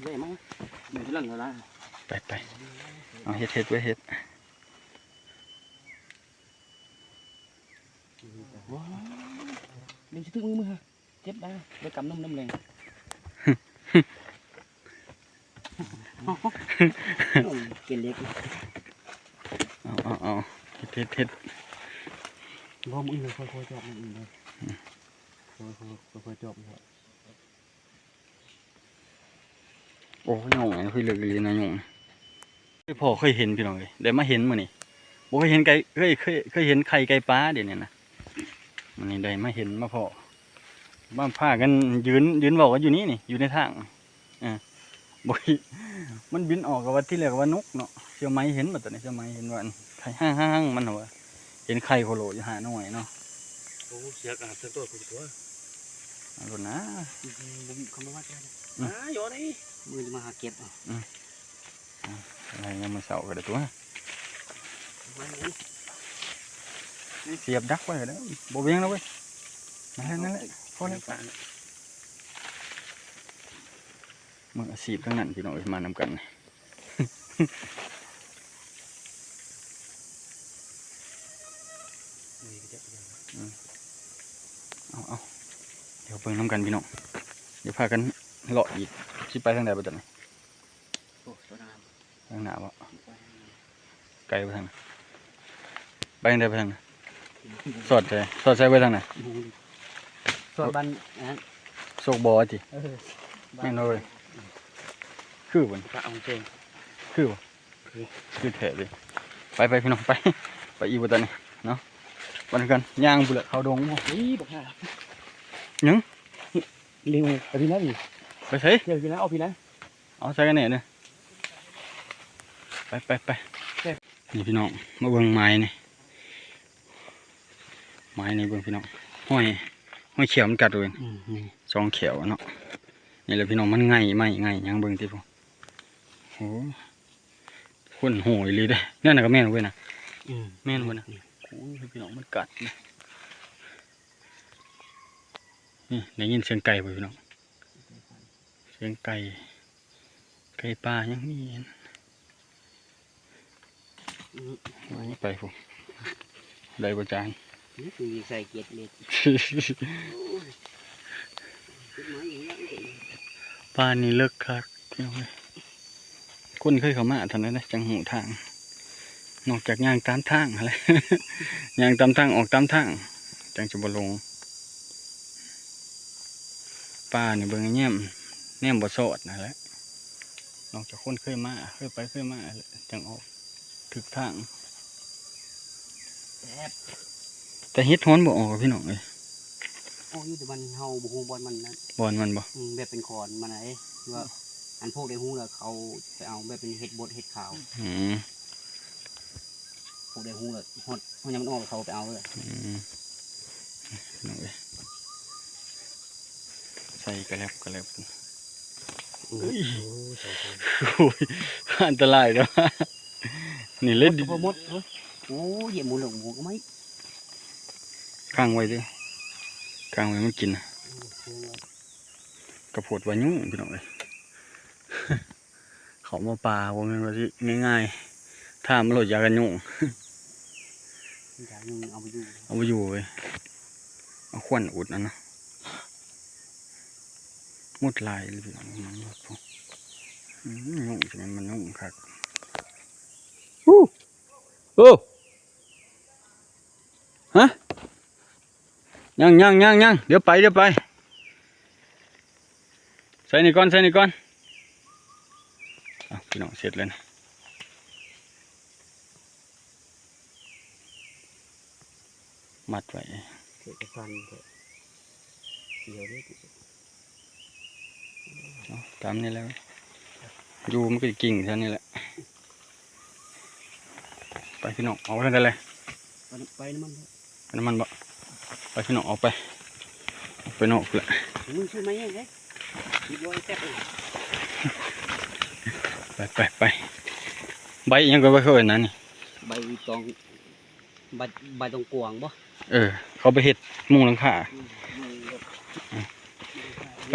ໄດ້ມາ ໄປ ໄປ ເອົາ ເຮັດ ເຮັດເວີຍ ເຮັດ ວ້າວ ເດ ຊິຖືກມື ມືຫາ ເຈັບໄດ້ ໄປກຳນົມ ນ້ຳແລງ ເກລັດ ເອົາ ເອົາ ເຮັດ ເຮັດ ເຮັດ ບໍ່ ມື້ອື່ນຄ່ອຍໆ ຈອບ ມື້ອື່ນເດີ ອືມ ຄ່ອຍໆ ຄ່ອຍໆ ຈອບ ໂອ້ ຍອງອັນນີ້ຄືເລິກອີ່ຫຼີນະ ຍອງ ເຄີຍພໍ້ເຄີຍເຫັນພີ່ນ້ອງເອີຍ ໄດ້ມາເຫັນມື້ນີ້ ບໍ່ເຄີຍເຫັນໄກ່ ເຄີຍ ເຄີຍ ເຄີຍເຫັນໄຂ່ໄກ່ປ່າ ດຽວນີ້ນະ ມື້ນີ້ໄດ້ມາເຫັນມາພໍ້ ມາພາກັນຢືນ ຢືນເວົ້າກັນຢູ່ນີ້ນີ້ ຢູ່ໃນທາງ ເອີ ບໍ່ ມັນບິນອອກ ກະວ່າທີແລກກະວ່ານົກເນາະ ສ່ຽວໄໝເຫັນ ບາດຕອນນີ້ສ່ຽວໄໝເຫັນວ່າອັນໄຂ່ ຮັງໆ ມັນວ່າ ເຫັນໄຂ່ໂຄໂລຢູ່ຫ້າໜ່ວຍເນາະ ໂອ້ ເສຍການເຊິ່ງໂຕຜູ້ຕົວ ເອົາໂລດນະ ອືມ ບໍ່ມີຄຳວ່າ ອືມ ອ່າ ຢອນໄດ້ ມື້ນີ້ມາຫາເກັບເອົາ ອືມ ອ່າ ໄດ້ຍາມມື້ເຊົ້າກໍໄດ້ຕົວະ ສຽບດັກໄວ້ກໍໄດ້ ບໍ່ເປັນຫຍັງດອກເວີຍ ນັ້ນແຫຼະ ນັ້ນແຫຼະ ພໍແລ້ວ ມືອາຊີບທັງນັ້ນ ພີ່ນ້ອງເອີຍ ມານຳກັນ ອືມ ເອົາໆ ດຽວເບິ່ງນຳກັນພີ່ນ້ອງ ດຽວພາກັນເລາະອີກ ຊິໄປທາງໃດບັດນີ້? ໂອ້ ໂຕນ້ຳ ທາງໜ້າບໍ່? ໄກບໍ່ທາງນັ້ນ? ໄປທາງໃດໄປທາງນັ້ນ? ສອດໃສ ສອດໃສໄປທາງນັ້ນ? ສອດບ້ານອັນນັ້ນ ໂຊກບໍ່ຕິ? ເອີ ແມ່ນບໍ່ເວີຍ? ຄືບໍ່ນີ້? ປະອອງເຈງ ຄືບໍ່? ຄື ຄືແທ້ເລີຍ. ໄປໆ ພີ່ນ້ອງ ໄປ ໄປອີກບໍ່ຕອນນີ້ເນາະ ໄປນຳກັນ ຍ່າງພຸ້ນແຫຼະ ເຂົ້າດົງ. ນີ້ບັກຫ່າ ຫຍັງ? ລິງໄປພີ້ນະ ໄປໃສ? ເຈົ້າພີ້ນະ ເອົາພີ້ນະ ເອົາໃສ່ກັນແນ່ເດີ ໄປໆໆ. ນີ້ພີ່ນ້ອງ ມາເບິ່ງໄມ້ນີ້ ໄມ້ນີ້ເບິ່ງພີ່ນ້ອງ ຮອຍ ຮອຍແຂ້ວມັນກັດເບິ່ງ ອືມ ນີ້ສອງແຂ້ວເນາະ. ນີ້ແຫຼະພີ່ນ້ອງ ມັນໄງ່ໄມ້ໄງ່ຫຍັງເບິ່ງຕິພຸ້ນ. ໂອ້ ຄົນໂຫດອີ່ຫຼີເດ້ ແນວນັ້ນກໍແມ່ນເວີຍນະ ອືມ ແມ່ນບໍ່ນະ? ນີ້ ໂອ້ຍ ພີ່ນ້ອງ ມັນກັດນະ. ນີ້ໄດ້ຍິນສຽງໄກ່ບໍ່ພີ່ນ້ອງ? ສຽງໄກ່ ໄກ່ປ່າຍັງມີ ອືມ ໄປພຸ້ນ ໄດ້ບໍ່ຈານ? ນີ້ຄືໃສ່ເກັດເມັດ ໂອ້ຍ ເກັດໄມ້ຢູ່ນະ ປ່ານີ້ເລິກຄັກ ພີ່ນ້ອງເອີຍ. ຄົນເຄີຍເຂົ້າມາເທົ່ານັ້ນນະ ຈັ່ງຮູ້ທາງ ນອກຈາກຍ່າງຕາມທາງຫັ້ນແຫຼະ ຍ່າງຕາມທາງ ອອກຕາມທາງ ຈັ່ງຈະບໍ່ຫຼົງ. ປ່ານີ້ເບິ່ງແນມ ແນມບໍ່ຊອດຫັ້ນແຫຼະ ນອກຈາກຄົນເຄີຍມາ ເຄີຍໄປເຄີຍມາແຫຼະ ຈັ່ງອອກຖືກທາງ. ແຊບ ແຕ່ເຫັດຮອນບໍ່ອອກພີ່ນ້ອງເອີຍ ອອກຢູ່ ແຕ່ມັນ ເຮົາບໍ່ຮູ້ບ່ອນມັນນັ້ນ ບ່ອນມັນບໍ່? ອືມ ແບບເປັນຂອນມັນນະເດ້ ວ່າ ອືມ ອັນພວກໄດ້ຮູ້ແລ້ວ ເຂົາໄປເອົາ ແບບເປັນເຫັດບົດເຫັດຂາວ ອືມ ພວກໄດ້ຮູ້ແລ້ວ ຮອດ ຮອດຍາມມັນອອກ ເຂົາໄປເອົາເລີຍ ອືມ ພີ່ນ້ອງເອີຍ ໃສ່ກະແລັບກະແລັບ ອືມ ເອີຍ ໂອ້ຍ ອັນຕະລາຍເນາະ ນີ້ເລີຍ ບໍ່ໝົດ ໂອ້ຍ ຢຽບໝູລົງໝູກໍໄໝ້ ຂັງໄວ້ເດີ ຂັງໄວ້ມັນກິນນະ ອືມ ກະໂພດວ່າຫຍຸ້ງ ພີ່ນ້ອງເອີຍ ເຂົ້າມາປ່າບໍ່ແມ່ນວ່າຊິງ່າຍໆ ຖ້າມັນໂລດຢາກັນຍຸງ ຢາກຍຸງເອົາບໍ່ຢູ່ ເອົາບໍ່ຢູ່ເວີຍ ເອົາຂວັນອຸດຫັ້ນນະ ມຸດຫຼາຍເລີຍພີ່ນ້ອງ ອືມ ຍຸງຈັ່ງໃດມັນຍຸງຄັກ ໂອ້ ໂອ້ ຮະ ຍັງໆໆໆ ດຽວໄປ ດຽວໄປ ໃສ່ນີ້ກ່ອນ ໃສ່ນີ້ກ່ອນ ເອົາ ພີ່ນ້ອງ ເສັດແລ້ວນະ ມັດໄວ້ ເອກະສັນແທ້ ດຽວນີ້ ເອົາຕາມນີ້ແຫຼະ ຢູ່ມັນກໍກິ້ງແຖວນີ້ແຫຼະ ໄປພີ່ນ້ອງ ອອກໄປທາງໃດແຫຼະ ໄປນຳມັນ ໄປນຳມັນບໍ ໄປພີ່ນ້ອງ ອອກໄປ ອອກໄປນອກພຸ້ນແຫຼະ ມຶງຊື້ມາແຮງເດ້ ໄປໆໆ ໃບຫຍັງກໍວ່າເຂົາເອີ້ນນັ້ນນີ້ ໃບຕອງ ໃບ ໃບຕອງກວາງບໍ ເອີ ເຂົາໄປເຮັດມຸງຫຼັງຄາ ອືມ ໄປ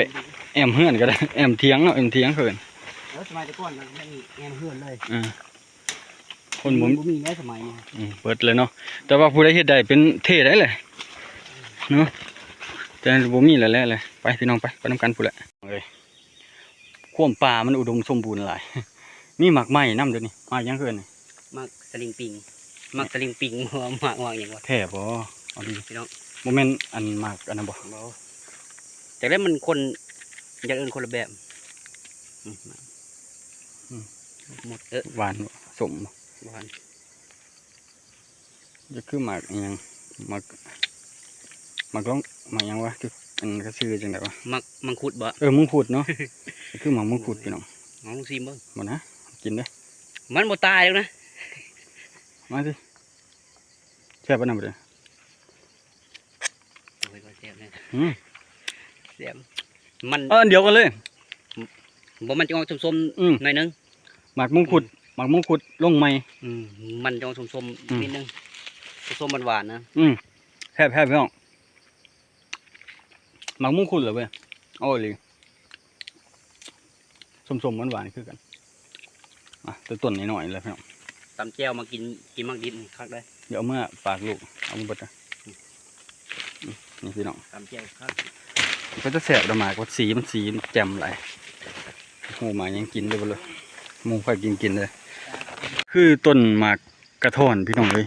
ແອ້ມເຮືອນກໍໄດ້ ແອ້ມຖຽງເນາະ ແອ້ມຖຽງເຂົາເອີ້ນ ເອີ ສະໄໝແຕ່ກ່ອນມັນມີແອ້ມເຮືອນເລີຍ ເອີ ຄົນບໍ່ ມັນບໍ່ມີແລ້ວສະໄໝນີ້ ອືມ ເບິດແລ້ວເນາະ ແຕ່ວ່າຜູ້ໃດເຮັດໄດ້ເປັນເທໄດ້ແຫຼະເນາະ ແຕ່ບໍ່ມີແລ້ວແຫຼະ ໄປພີ່ນ້ອງ ໄປ ໄປນຳກັນພຸ້ນແຫຼະ ເອີຍ ຄວາມປ່າມັນອຸດົມສົມບູນຫຼາຍ ມີໝາກໄມ້ນຳ ດຽວນີ້ ໝາກຫຍັງຄືອັນນີ້ ໝາກສະລິງປິງ ໝາກສະລິງປິງ ໝາກ ໝາກຫຍັງວະ ແທ້ບໍ່ ເອົາດີ ພີ່ນ້ອງ ບໍ່ແມ່ນອັນໝາກອັນນັ້ນບໍ່ ບໍ່ ຈັກແລ້ວມັນຄົນ ຢ່າງອື່ນຄົນລະແບບ ອືມ ອືມ ໝົດ ເອີ ຫວານບໍ່ ສົ້ມບໍ່ ຫວານ ຈະຄືໝາກອີ່ຫຍັງ ໝາກ ໝາກລອງ ໝາກຫຍັງວະ ຄື ອັນ ເຂົາຊື່ຈັ່ງໃດວະ ໝາກມັງຄຸດບໍ ເອີ ມົງຄຸດເນາະ ຄືໝາກມົງຄຸດພີ່ນ້ອງ ລອງຊີມເບິ່ງ ບໍ່ນະ ກິນເດີ ມັນບໍ່ຕາຍດອກນະ ມາຊິ ແຊບປານນັ້ນບໍ່ເດ ໂອ້ຍ ກໍແຊບເລີຍ ອືມ ແຊບ ມັນ ເອີ ອັນດຽວກັນເລີຍ ບໍ່ ມັນຈະອອກສົ້ມໆ ອືມ ໜ້ອຍໜຶ່ງ ໝາກມົງຄຸດ ອືມ ໝາກມົງຄຸດລົງໃໝ່ ອືມ ມັນຈະອອກສົ້ມໆ ອືມ ນິດໜຶ່ງ ສົ້ມໆ ຫວານໆ ນະ ອືມ ແຊບໆ ພີ່ນ້ອງ ໝາກມຸງຄຸດເລີຍເວີຍ ເອົາອີ່ຫຼີ ສົ້ມໆ ຫວານໆ ຄືກັນ ອ່ະ ແຕ່ຕົ້ນນ້ອຍໆ ແຫຼະພີ່ນ້ອງ ຕຳແຈ່ວມາກິນ ກິນໝາກດິບນີ້ຄັກເດ້ ດຽວເອົາເມືອຝາກລູກ ເອົາມາເບິດນະ ອືມ ອືມ ນີ້ພີ່ນ້ອງ ຕຳແຈ່ວຄັກ ເປັນຕາແຊບດອກ ໝາກວ່າສີມັນ ສີມັນແຈ່ມຫຼາຍ. ໂອ້ ໝາກຫຍັງກິນໄດ້ເບິດເລີຍ ໝູ່ຂ້ອຍກິນ ກິນເລີຍ. ຄືຕົ້ນໝາກກະທ້ອນພີ່ນ້ອງເອີຍ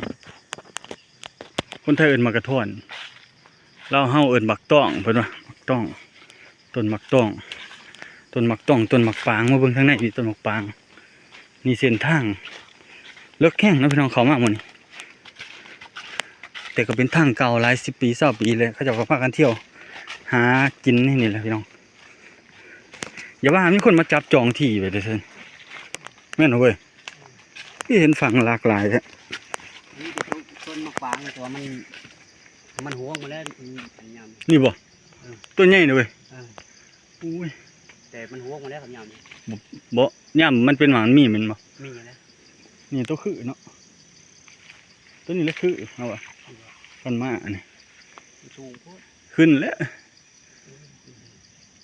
ຄົນໄທເອີ້ນໝາກກະທ້ອນ ລາວເຮົາເອີ້ນໝາກຕ້ອງ ເພິ່ນວ່າໝາກຕ້ອງ ຕົ້ນໝາກຕ້ອງ ຕົ້ນໝາກຕ້ອງ ຕົ້ນໝາກປາງ. ມາເບິ່ງທາງໃນນີ້ ຕົ້ນໝາກປາງ. ນີ້ເສັ້ນທາງເລິກແຮງເນາະພີ່ນ້ອງ ເຂົ້າມາມື້ນີ້ ແຕ່ກໍເປັນທາງເກົ່າຫຼາຍສິບປີຊາວປີແລ້ວ ເຂົາເຈົ້າກໍພາກັນທ່ຽວຫາກິນໃນນີ້ແຫຼະພີ່ນ້ອງ. ຢ່າວ່າມີຄົນມາຈັບຈອງທີ່ໄວ້ເດີ ແມ່ນເວີຍ ຄືເຫັນຝັງຫຼາກຫຼາຍແທ້. ນີ້ເປັນຕົ້ນ ຕົ້ນໝາກປາງ ແຕ່ວ່າມັນ ມັນຮ່ວງມາແລ້ວ ມັນ ມັນຍາມ ນີ້ບໍ່? ເອີ ຕົ້ນໃຫຍ່ເດີເວີຍ. ເອີ ໂອ້ຍ ແຕ່ມັນຮ່ວງມາແລ້ວ ຄັນຍາມນີ້ ບໍ່ ບໍ່ ຍາມມັນເປັນຫວ່າງມັນມີແມ່ນບໍ່? ມີແລ້ວ ນີ້ໂຕຄືເນາະ ໂຕນີ້ລະຄືເຮົາວ່າ ຄັນມາອັນນີ້ ມັນສູງໂພດ ຂຶ້ນແລ້ວ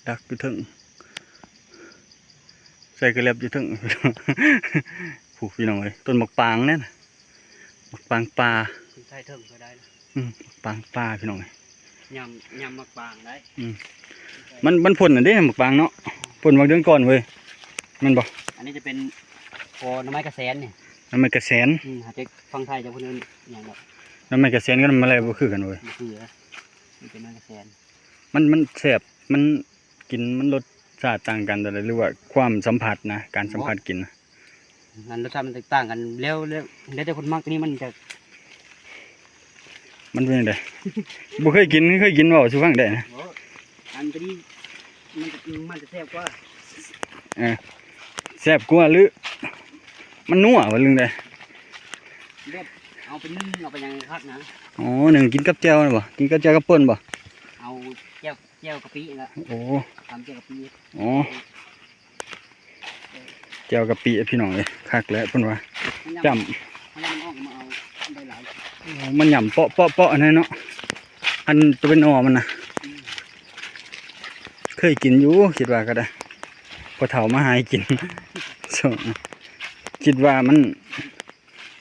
ດັກຢູ່ເທິງ ໃສ່ກະແລັບຢູ່ເທິງ ຜູ້ພີ່ນ້ອງເອີຍ ຕົ້ນໝາກປາງແນ່ນະ ໝາກປາງປ່າ ຂຶ້ນໃສ່ເທິງກໍໄດ້ນະ. ອືມ ໝາກປາງປ່າພີ່ນ້ອງເອີຍ ຍາມ ຍາມໝາກປາງໄດ້. ອືມ ມັນ ມັນພົ້ນນັ້ນເດ້ໝາກປາງເນາະ ພົ້ນຫວ່າງເດືອນກ່ອນເວີຍ ແມ່ນບໍ່? ອັນນີ້ຈະເປັນ ກໍໜໍ່ໄມ້ກະແສນນີ້ ໜໍ່ໄມ້ກະແສນ. ອືມ ຫາແຕ່ຝັ່ງໄທຈະເພິ່ນເອີ້ນຫຍັງດອກ ໜໍ່ໄມ້ກະແສນກັບໜໍ່ໄມ້ແລບໍ່ຄືກັນເວີຍ. ບໍ່ຄື ມັນເປັນໜໍ່ໄມ້ກະແສນ ມັນ ມັນແຊບ ມັນ ກິນມັນລົດຊາດຕ່າງກັນ ຫຼືວ່າຄວາມສຳຜັດນະ ການສຳຜັດກິນນະ. ອັນລົດຊາດມັນແຕກຕ່າງກັນ ແລ້ວ ແລ້ວ ແລ້ວແຕ່ຄົນມັກ ນີ້ມັນຈະ ມັນເປັນຈັ່ງໃດ? ບໍ່ເຄີຍກິນ ເຄີຍກິນ ເວົ້າສູ່ຟັງໄດ້ນະ. ໂອ້ ອັນຕົວນີ້ມັນຈະ ມັນຈະແຊບກວ່າ. ເອີ ແຊບກວ່າ ຫຼືມັນນົວບໍ່ ຫຼືໃດ? ແບບເອົາໄປໜຶ້ງ ເອົາໄປຫຍັງຄັກນະ. ອໍ ໜຶ້ງກິນກັບແຈ່ວນັ້ນບໍ່? ກິນກັບແຈ່ວກັບປົ່ນບໍ່? ເອົາແຈ່ວ ແຈ່ວກະປິລະ. ໂອ້ ຕຳແຈ່ວກະປິ. ອໍ ແຈ່ວກະປິພີ່ນ້ອງເອີຍ ຄັກແຫຼະເພິ່ນວ່າ ຈ້ຳ ມັນອອກມາເອົາໄດ້ຫຼາຍ. ໂອ້ ມັນຫຍ້ຳເປາະໆໆ ອັນນັ້ນເນາະ ອັນຕົວເປັນໜໍ່ມັນນະ. ອືມ ເຄີຍກິນຢູ່ ຄິດວ່າກໍໄດ້ ພໍ່ເຖົ້າມາໃຫ້ກິນ ຄິດວ່າມັນ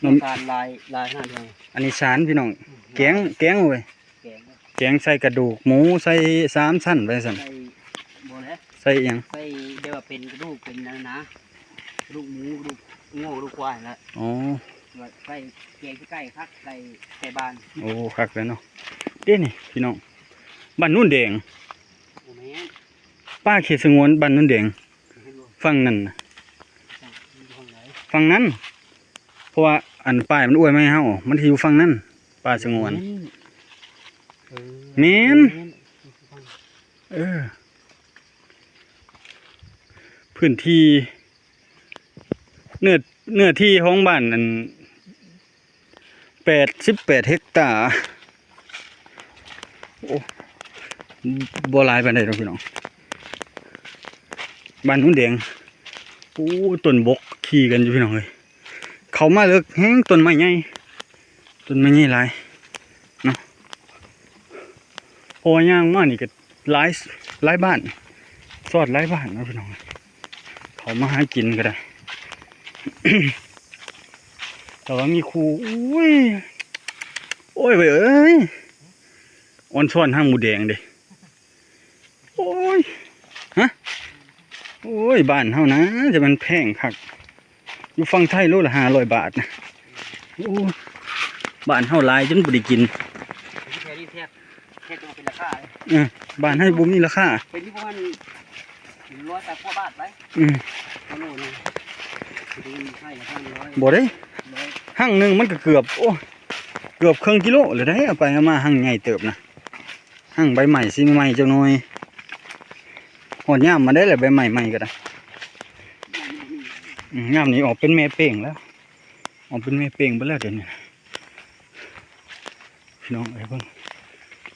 ນ້ຳຕານຫຼາຍ ຫຼາຍຂະໜາດໃດ? ອັນນີ້ສານພີ່ນ້ອງ ອືມ ແກງ ແກງເວີຍ ແກງ ແກງໃສ່ກະດູກໝູ ໃສ່ສາມຊັ້ນໄປຊັ້ນ. ໃສ່ ບໍ່ແຫຼະ ໃສ່ຫຍັງ? ໃສ່ແບບວ່າເປັນກະດູກ ເປັນອັນນັ້ນນະ ກະດູກໝູ ກະດູກງົວ ກະດູກຄວາຍຫັ້ນແຫຼະ. ອໍ ແລ້ວໃສ່ແກງໃສ່ໄກ່ຄັກ ໃສ່ ໃສ່ບ້ານ. ໂອ້ ຄັກແລ້ວເນາະ. ເດ້ນີ້ພີ່ນ້ອງ ບ້ານໂນນແດງ ບໍ່ແມ່ນ ປ່າເຂດສະຫງວນບ້ານໂນນແດງ. ເຫັນບໍ່? ຝັ່ງນັ້ນນະ ຝັ່ງໃດ? ຝັ່ງນັ້ນ ເພາະວ່າອັນປ້າຍມັນອວຍມາໃຫ້ເຮົາ ມັນຊິຢູ່ຝັ່ງນັ້ນ ປ່າສະຫງວນ. ເອີ ແມ່ນ ແມ່ນ ເອີ ພື້ນທີ່ ເນື້ອ ເນື້ອທີ່ຂອງບ້ານນັ້ນ ແປດສິບແປດເຮັກຕາ. ໂອ້ ບໍ່ຫຼາຍປານໃດດອກພີ່ນ້ອງ ບ້ານໂນນແດງ. ໂອ້ ຕົ້ນບົກຂີ່ກັນຢູ່ພີ່ນ້ອງເອີຍ ເຂົ້າມາເລິກແຮງ ຕົ້ນໄມ້ໃຫຍ່ ຕົ້ນໄມ້ໃຫຍ່ຫຼາຍເນາະ. ເພາະວ່າຍ່າງມານີ້ກໍ ຫຼາຍ ຫຼາຍບ້ານ ຊອດຫຼາຍບ້ານເນາະພີ່ນ້ອງ ເຂົ້າມາຫາກິນກໍໄດ້. ແຕ່ວ່າມີຄູ່ ໂອ້ຍ ໂອ້ຍ ເວີ້ຍເອີຍ ອອນຊອນຫາໝູແດງເດ້. ໂອ້ຍ ຮະ ໂອ້ຍ ບ້ານເຮົານະ ຈະແມ່ນແພງຄັກ. ຢູ່ຝັ່ງໄທໂລລະຫ້າຮ້ອຍບາດນະ. ໂອ້ ບ້ານເຮົາຫຼາຍຈົນບໍ່ໄດ້ກິນ. ແຖວນີ້ແທບ ແທບຈະບໍ່ເປັນລາຄາເລີຍ. ເອີ ບ້ານເຮົາບໍ່ມີລາຄາ. ເປັນຢູ່ປະມານຮ້ອຍປາຍກວ່າບາດໄປ. ອືມ ກວ່າໂລໜຶ່ງ. ໄທລະຫ້າຮ້ອຍ. ບໍ່ເດ້ ຮ້ອຍ. ຮັ່ງໜຶ່ງມັນກໍເກືອບ ໂອ້ ເກືອບເຄິ່ງກິໂລແລ້ວເດ້. ເອົາໄປເອົາມາຮັ່ງໃຫຍ່ເຕີບນະ. ຮັ່ງໃບໃໝ່ ສີໃໝ່ໆ ຈັກໜ່ອຍ. ຮອດຍາມມາໄດ້ແຫຼະ ໃບໃໝ່ໃໝ່ກໍໄດ້. ອືມ ຍາມນີ້ອອກເປັນແມ່ເປ້ງແລ້ວ. ອອກເປັນແມ່ເປ້ງເບິດແລ້ວດຽວນີ້ນະ. ພີ່ນ້ອງເອີຍ ເບິ່ງ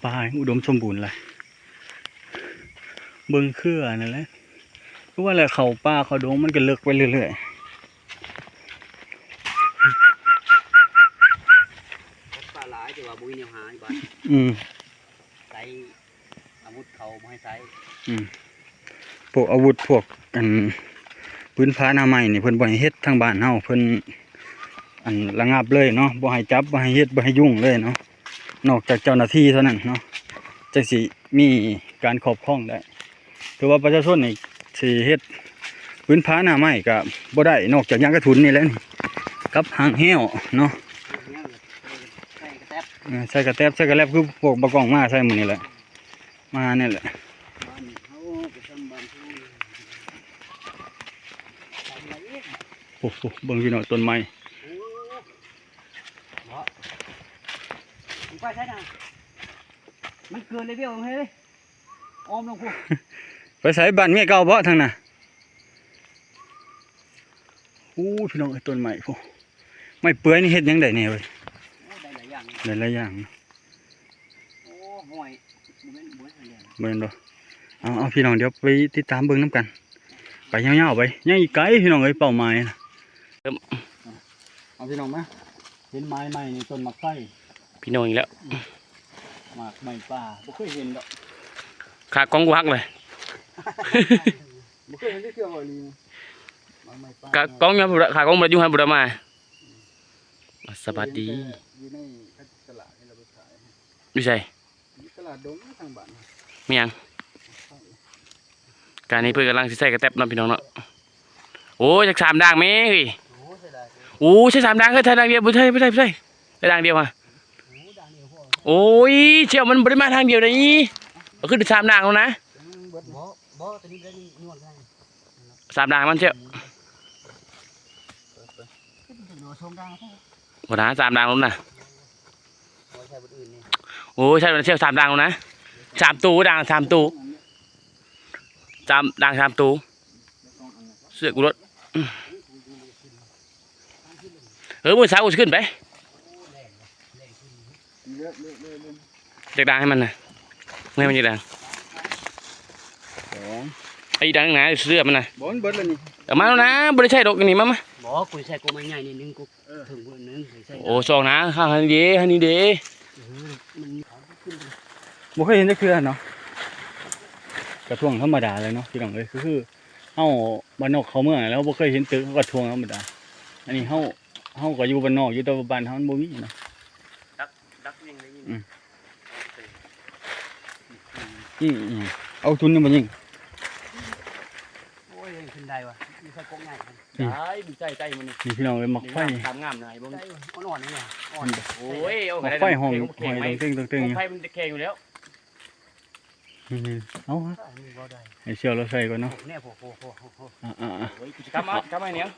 ປ່າອຸດົມສົມບູນຫຼາຍ. ເບິ່ງເຄືອນັ້ນແຫຼະ ຄືວ່າແຫຼະ ເຂົ້າປ່າເຂົ້າດົງມັນກໍເລິກໄປເລື້ອຍໆ. ສັດປ່າຫຼາຍ ແຕ່ວ່າບໍ່ມີແນວຫາຢູ່ບ້ານ. ອືມ ໃຊ້ອາວຸດເຂົາບໍ່ໃຫ້ໃຊ້. ອືມ ພວກອາວຸດ ພວກອັນ ປືນຜາໜ້າໄມ້ນີ້ ເພິ່ນບໍ່ໃຫ້ເຮັດທາງບ້ານເຮົາ ເພິ່ນອັນ ລະງັບເລີຍເນາະ ບໍ່ໃຫ້ຈັບ ບໍ່ໃຫ້ເຮັດ ບໍ່ໃຫ້ຫຍຸ້ງເລີຍເນາະ ນອກຈາກເຈົ້າໜ້າທີ່ເທົ່ານັ້ນເນາະ. ຈັ່ງຊິມີການຄອບຄອງໄດ້. ຖືວ່າປະຊາຊົນນີ້ຊິເຮັດພື້ນຜາໜ້າໄມ້ກໍບໍ່ໄດ້ ນອກຈາກຫຍັງກະທຸນນີ້ແຫຼະນີ້ ກັບຫາງແຮ້ວເນາະ. ໃສ່ກະແຕັບ ເອີ ໃສ່ກະແຕັບ ໃສ່ກະແລັບ ຄືພວກບ່າວກ້ອງມາໃສ່ມື້ນີ້ແຫຼະ ມານີ້ແຫຼະ. ໂອ້ໂຫ ເບິ່ງພີ່ນ້ອງ ຕົ້ນໄມ້ ໂອ້ ບໍ່ ມັນໄປໃສນະ? ມັນເກີນເລເວວເຮົຍ ອ້ອມລົງພຸ້ນ ໄປໃສ? ບ້ານເມຍເກົ່າບໍ່ທາງນັ້ນ? ໂອ້ ພີ່ນ້ອງເອີຍ ຕົ້ນໄມ້ພຸ້ນ ໄມ້ເປືອຍນີ້ເຮັດຫຍັງໄດ້ແດ່ເວີຍ? ໂອ້ ໄດ້ຫຼາຍຢ່າງ ໄດ້ຫຼາຍຢ່າງ. ໂອ້ ຫ້ອຍ ບໍ່ແມ່ນ ບໍ່ແມ່ນ ບໍ່ແມ່ນບໍ່? ເອົາ ເອົາ ພີ່ນ້ອງ ດຽວໄປຕິດຕາມເບິ່ງນຳກັນ ໄປຍາວໆໄປ ຍັງອີກໄກພີ່ນ້ອງເອີຍ ເປົ້າໝາຍນະ. ເອົາ ພີ່ນ້ອງມາ ເຫັນໝາຍໃໝ່ນີ້ ຕົ້ນໝາກໄຟ ພີ່ນ້ອງອີກແລ້ວ ໝາກໄມ້ປ່າ ບໍ່ເຄີຍເຫັນດອກ ຂາກ້ອງກູຫັກເລີຍ ບໍ່ເຄີຍເຫັນຈັກເທື່ອວ່າອີ່ຫຼີ ໝາກໄມ້ປ່າ ຂາກ້ອງ ຂາກ້ອງບໍ່ໄດ້ຢູ່ຫັ້ນ ບໍ່ໄດ້ມາ. ສະບາຍດີ ຢູ່ໃນຕະຫຼາດນີ້ລະໄປຂາຍ ຢູ່ໃສ? ຢູ່ຕະຫຼາດດົງທາງບ້ານ ມີຫຍັງ? ການນີ້ເພິ່ນກຳລັງຊິໃສ່ກະແຕັບເນາະ ພີ່ນ້ອງເນາະ. ໂອ້ຍ ຈັກສາມດ່າງແມ່ເອີຍ ໂອ້ ໃສ່ສາມດ່າງເອີຍ ໃສ່ດ່າງດຽວ ບໍ່ໃຊ່ ບໍ່ໃຊ່ ບໍ່ໃຊ່ ໃສ່ດ່າງດຽວຫະ. ໂອ້ຍ ສ່ຽວ ມັນບໍ່ໄດ້ມາທາງດຽວໃດ ເອົາຂຶ້ນສາມດ່າງແລ້ວນະ ບໍ່ ບໍ່ ຕົວນີ້ບໍ່ໄດ້ ສາມດ່າງມັນ ເຈົ້າ ບໍ່ນະ ສາມດ່າງລົງນະ. ໂອ້ຍ ໃສ່ມັນເຊວສາມດ່າງລົງນະ ສາມໂຕ ດ່າງສາມໂຕ ສາມ ດ່າງສາມໂຕ ເຊື່ອກູໂລດ. ເອີ ມື້ເຊົ້າຊິຂຶ້ນໄປ ຈັກດ່າງໃຫ້ມັນນະ ໃຫ້ມັນຈັກດ່າງ ສອງ ອີກດ່າງໜຶ່ງນະ ເຊື່ອມັນນະ ບໍ່ ມັນເບິດແລ້ວນີ້ ເອົາມາແລ້ວນະ ບໍ່ໄດ້ໃຊ້ດອກນີ້ ມາ ມາ ບໍ່ ກູໃຊ້ກົກໄມ້ໃຫຍ່ນີ້ໜຶ່ງ ກົກເທິງພຸ້ນໜຶ່ງ ໃຊ້ ໂອ້ ສອງນະ ຫາ ຫັ້ນເດ ຫັ້ນນີ້ເດ ເອີ ມັນ ບໍ່ເຄີຍເຫັນຈັກເທື່ອເນາະ ກະທວງທຳມະດາເລີຍເນາະ ພີ່ນ້ອງເອີຍ ຄື ຄື ເຮົາບ້ານນອກເຂົ້າເມືອງແລ້ວ ບໍ່ເຄີຍເຫັນຕຶກ ເຮົາກະທວງທຳມະດາ. ອັນນີ້ເຮົາ ເຮົາກະຢູ່ບ້ານນອກຢູ່ ແຕ່ວ່າບ້ານເຮົາມັນບໍ່ມີເນາະ. ດັກ ດັກຍິງໄດ້ຍິງ ອືມ ນີ້ອີຫຍັງ ເອົາທຸນຍັງບໍ່ຍິງ. ໂອ້ຍ ຂຶ້ນໄດ້ວະ ມີແຕ່ກົກໃຫຍ່ ນີ້ ໄດ້ ມີໃຈໃຕ້ມັນນີ້ ນີ້ພີ່ນ້ອງເອີຍ ໝາກໄຟ ງາມ ງາມນະ ເບິ່ງ ອ່ອນໆນີ້ ອ່ອນ ໂອ້ຍ ເອົາ ໝາກໄຟຫ້ອງ ຫ້ອຍເຕັງໆ ໝາກໄຟມັນແຂງຢູ່ແລ້ວ. ນີ້ ເອົາ ໃຫ້ສ່ຽວລາວໃສ່ກ່ອນເນາະ ແນ່ ໂອ້ໂຫ ອ່າໆ ໂອ້ຍ ກັບມາ ກັບມາແນວ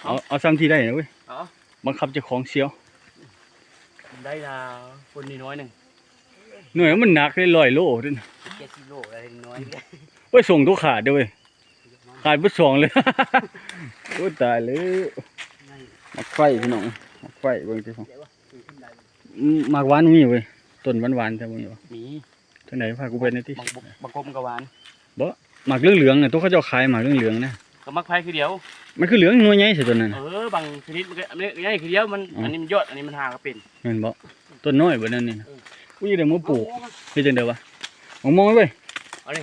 ເອົາ ເອົາ ເອົາຊ່ຳທີ່ໄດ້ນະເວີຍ ເອົາ ບັງຄັບເຈົ້າຂອງສ່ຽວ ໄດ້ລະ ຄົນນ້ອຍໜຶ່ງ ໜ່ວຍມັນໜັກເດ້ ຮ້ອຍໂລ ເຈັດສິບໂລ ໄດ້ນ້ອຍ ໂອ້ຍ ສົ່ງຕົວຂາດເດ້ເວີຍ ຂາດເບິດສອງເລີຍ ໂອ້ຍ ຕາຍແລ້ວ ໝາກໄຟພີ່ນ້ອງ ໝາກໄຟ ເບິ່ງຕິ ໝາກຫວານມີເວີຍ ຕົ້ນຫວານໆ ແທ້ບໍ່ມີຫວາ ມີ ຈັ່ງໃດ ພາກູໄປແດ່ຕິ ບັກ ບັກ ບັກກົບມັນກະຫວານ ບໍ່ ໝາກເຫຼືອງໆນະ ໂຕເຂົາເຈົ້າຂາຍໝາກເຫຼືອງໆນະ ກະໝາກໄຟຄືດຽວ ມັນຄືເຫຼືອງໜ່ວຍໃຫຍ່ແທ້ໂຕນັ້ນ ເອີ ບາງຊະນິດມັນກະໃຫຍ່ຄືດຽວ ມັນ ອໍ ອັນນີ້ມັນຍອດ ອັນນີ້ມັນຫາກະເປັນ ແມ່ນບໍ່ ຕົ້ນນ້ອຍບໍ່ນັ້ນນີ້ນະ ເອີ ອຸ້ຍ ໄດ້ມາປູກ ເຮັດຈັ່ງໃດວະ ມາມອງເວີຍ ເອົາເດ້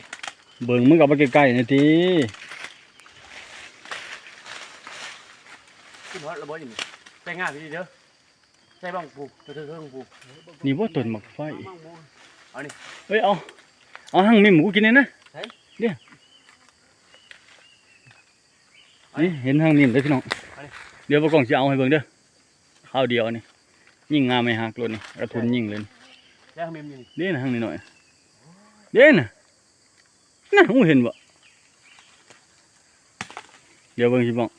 ເບິ່ງ ມຶງກະເອົາໄປໃກ້ໆແດ່ຕິ ຂຶ້ນຮອດລະບໍ່ຢູ່ນີ້ ແຕ່ງງາມດີເດີ. ໃສ່ບັງປູ ເທິງໆ ປູ ນີ້ບໍ່ ຕົ້ນໝາກໄຟ ອັນນີ້ ເອີຍ ເອົາ ເອົາຫາງມິ້ມກູກິນແດ່ນະ ໃສ ເດ້ ນີ້ ເຫັນຫາງມິ້ມເດ້ພີ່ນ້ອງ ອັນນີ້ ດຽວບ່າວກ້ອງຊິເອົາໃຫ້ເບິ່ງເດີ ຄາວດຽວນີ້ ຍິງງາໄມ້ຫັກໂລດນີ້ ກະທຸນຍິງເລີຍ ແລ້ວຫາງມິ້ມຢູ່ນີ້ ເດ້ນະ ຫາງນ້ອຍໆ ເດ້ນະ. ນະ ຮູ້ເຫັນບໍ່ ດຽວເບິ່ງຊິບອກ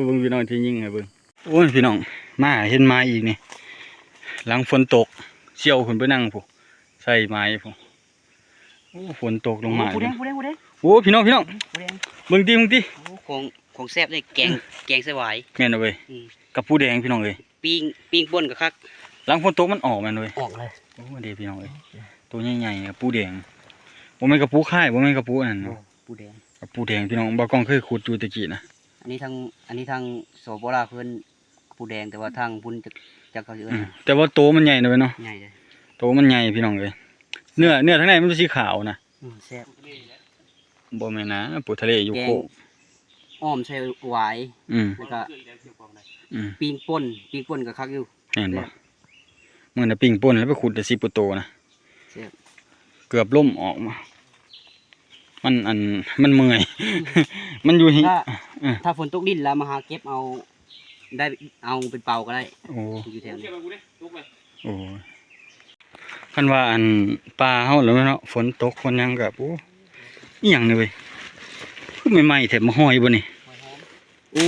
ເບິ່ງພີ່ນ້ອງທີ່ຍິງໃຫ້ເບິ່ງ ໂອ້ຍ ພີ່ນ້ອງ ມາເຫັນໝາຍອີກນີ້ ຫຼັງຝົນຕົກ ສ່ຽວຂຶ້ນໄປນັ່ງພຸ້ນ ໃສ່ໝາຍພຸ້ນ ໂອ້ ຝົນຕົກລົງມາ ຜູ້ແດງ ຜູ້ແດງ ຜູ້ແດງ ໂອ້ ພີ່ນ້ອງ ພີ່ນ້ອງ ຜູ້ແດງ ເບິ່ງຕິ ເບິ່ງຕິ ໂອ້ ຂອງ ຂອງແຊບເດ້ ແກງ ແກງໃສ່ຫວາຍ ແມ່ນເວີຍ ອືມ ກັບປູແດງ ພີ່ນ້ອງເອີຍ ປີ້ງ ປີ້ງປົ່ນກະຄັກ ຫຼັງຝົນຕົກມັນອອກແມ່ນເວີຍ ອອກເລີຍ ໂອ້ ເດ້ພີ່ນ້ອງເອີຍ ໂຕໃຫຍ່ໆ ກະປູແດງ ບໍ່ແມ່ນກະປູຄ້າຍ ບໍ່ແມ່ນກະປູອັນນັ້ນ ບໍ່ ປູແດງ ກະປູແດງ ພີ່ນ້ອງ ບ່າວກ້ອງເຄີຍຂຸດຢູ່ແຕ່ກີ້ນະ ອັນນີ້ທາງ ອັນນີ້ທາງ ສປ ລາວ ເພິ່ນປູແດງ ແຕ່ວ່າທາງພຸ້ນຈັກ ຈັກເຂົາຊິເອີ້ນ ອືມ ແຕ່ວ່າໂຕມັນໃຫຍ່ນະເວີຍເນາະ ໃຫຍ່ເດ້ ໂຕມັນໃຫຍ່ ພີ່ນ້ອງເອີຍ ເນື້ອ ເນື້ອທາງໃນມັນຊິຂາວນະ ອືມ ແຊບ ບໍ່ແມ່ນນະ ປູທະເລຢູ່ໂຄກ ແກງ ອ້ອມໃສ່ຫວາຍ ອືມ ແລ້ວກະ ອືມ ປີ້ງປົ່ນ ປີ້ງປົ່ນກະຄັກຢູ່ ແມ່ນບໍ່ ແຊບ ມື້ນັ້ນປີ້ງປົ່ນແລ້ວໄປຂຸດໄດ້ສິບກວ່າໂຕນະ ແຊບ ເກືອບລົ້ມອອກມາ ມັນ ອັນ ມັນເມື່ອຍ ມັນຢູ່ຫີ ຖ້າ ເອີ ຖ້າຝົນຕົກດິນແລ້ວມາຫາເກັບເອົາ ໄດ້ເອົາເປັນເປົາກໍໄດ້. ໂອ້ ຢູ່ແຖວນີ້. ໂອ້ຍ ຄັນວ່າອັນປ່າເຮົາແລ້ວເນາະ ຝົນຕົກຝົນຫຍັງກໍ ໂອ້ ອີຫຍັງນີ້ເວີຍ ຄືໃໝ່ໆແທ້ ໝາກຫອຍບໍ່ນີ້? ໂອ້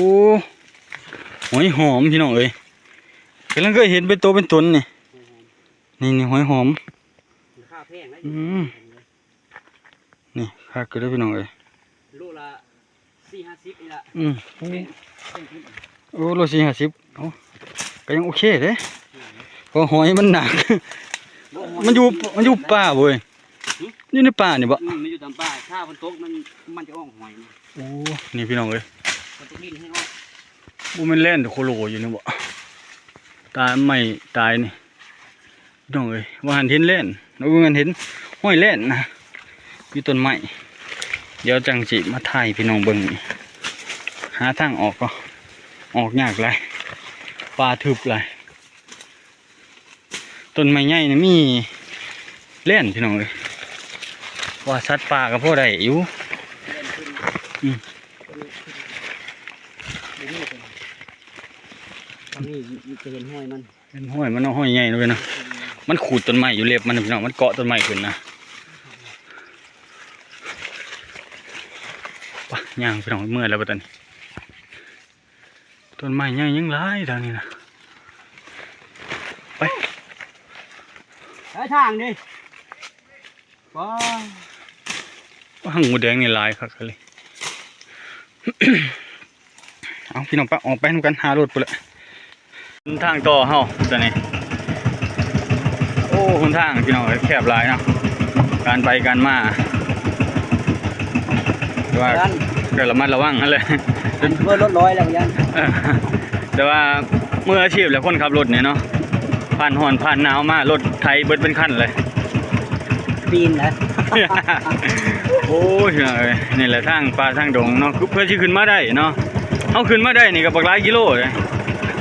ຫອຍຫອມພີ່ນ້ອງເອີຍ ກຳລັງເຄີຍເຫັນເປັນໂຕເປັນຕົນນີ້. ນີ້ ນີ້ຫອຍຫອມ ລາຄາແພງນະ. ອືມ ນີ້ຄັກຢູ່ເດີພີ່ນ້ອງເອີຍ ໂລລະສີ່ຫ້າສິບນີ້ລະ. ອືມ ໂອ້ ໂລສີ່ຫ້າສິບ ເອົ້າ ກໍຍັງໂອເຄເດ້ ເພາະຫອຍມັນໜັກ ມັນຢູ່ ມັນຢູ່ປ່າເວີຍ. ຫື? ຢູ່ໃນປ່ານີ້ບໍ່? ອືມ ມັນຢູ່ຕາມປ່າ ຖ້າຝົນຕົກມັນ ມັນຈະອອກຫອຍ. ໂອ້ ນີ້ພີ່ນ້ອງເອີຍ ມັນຕ້ອງດິນໃຫ້ອອກ. ບໍ່ແມ່ນແລ່ນໂຄໂລຢູ່ນີ້ບໍ່? ຕາຍໄມ້ຕາຍນີ້ ພີ່ນ້ອງເອີຍ ວ່າຫັ້ນເຫັນແລ່ນ ວ່າຫັ້ນເຫັນຮອຍແລ່ນນະ ຢູ່ຕົ້ນໄມ້. ດຽວຈັ່ງຊິມາຖ່າຍໃຫ້ພີ່ນ້ອງເບິ່ງ ຫາທາງອອກກໍອອກຍາກຫຼາຍ ປ່າທຶບຫຼາຍ. ຕົ້ນໄມ້ໃຫຍ່ນີ້ມີແລ່ນພີ່ນ້ອງເອີຍ ວ່າສັດປ່າກໍພໍໄດ້ຢູ່. ອືມ ນີ້ ນີ້ຈະເຫັນຮອຍມັນ ເຫັນຮອຍມັນເນາະ ຮອຍໃຫຍ່ເນາະເວີຍເນາະ. ມັນຂູດຕົ້ນໄມ້ຢູ່ເລັບມັນພີ່ນ້ອງ ມັນເກາະຕົ້ນໄມ້ຂຶ້ນນະ. ປະ ຍ່າງພີ່ນ້ອງ ເມື່ອຍແລ້ວບັດນີ້. ຕົ້ນໄມ້ໃຫຍ່ຍັງຫຼາຍທາງນີ້ນະ ໄປ ໄປທາງນີ້. ວ້າວ ຫາງໝູແດງນີ້ຫຼາຍຄັກອີ່ຫຼີ. ເອົາ ພີ່ນ້ອງປະ ອອກໄປນຳກັນ ຫາລົດພຸ້ນແຫຼະ. ຫົນທາງຕໍ່ເຮົາຕອນນີ້ ໂອ້ ຫົນທາງພີ່ນ້ອງເອີຍ ແຄບຫຼາຍເນາະ ການໄປການມາ ແຕ່ວ່າກໍລະມັດລະວັງຫັ້ນແຫຼະ ເອີ ລົດລອຍແລ້ວຢ້ານ. ເອີ ແຕ່ວ່າມືອາຊີບແຫຼະ ຄົນຂັບລົດນີ້ເນາະ ຜ່ານຮ້ອນຜ່ານໜາວມາ ລົດໄຖເບິດເປັນຄັນເລີຍ. ປີນນະ ໂອ້ຍ ພີ່ນ້ອງເອີຍ ນີ້ແຫຼະທາງປ່າທາງດົງເນາະ ຄືເພື່ອຊິຂຶ້ນມາໄດ້ເນາະ. ເຮົາຂຶ້ນມາໄດ້ນີ້ກໍບັກຫຼາຍກິໂລເດ້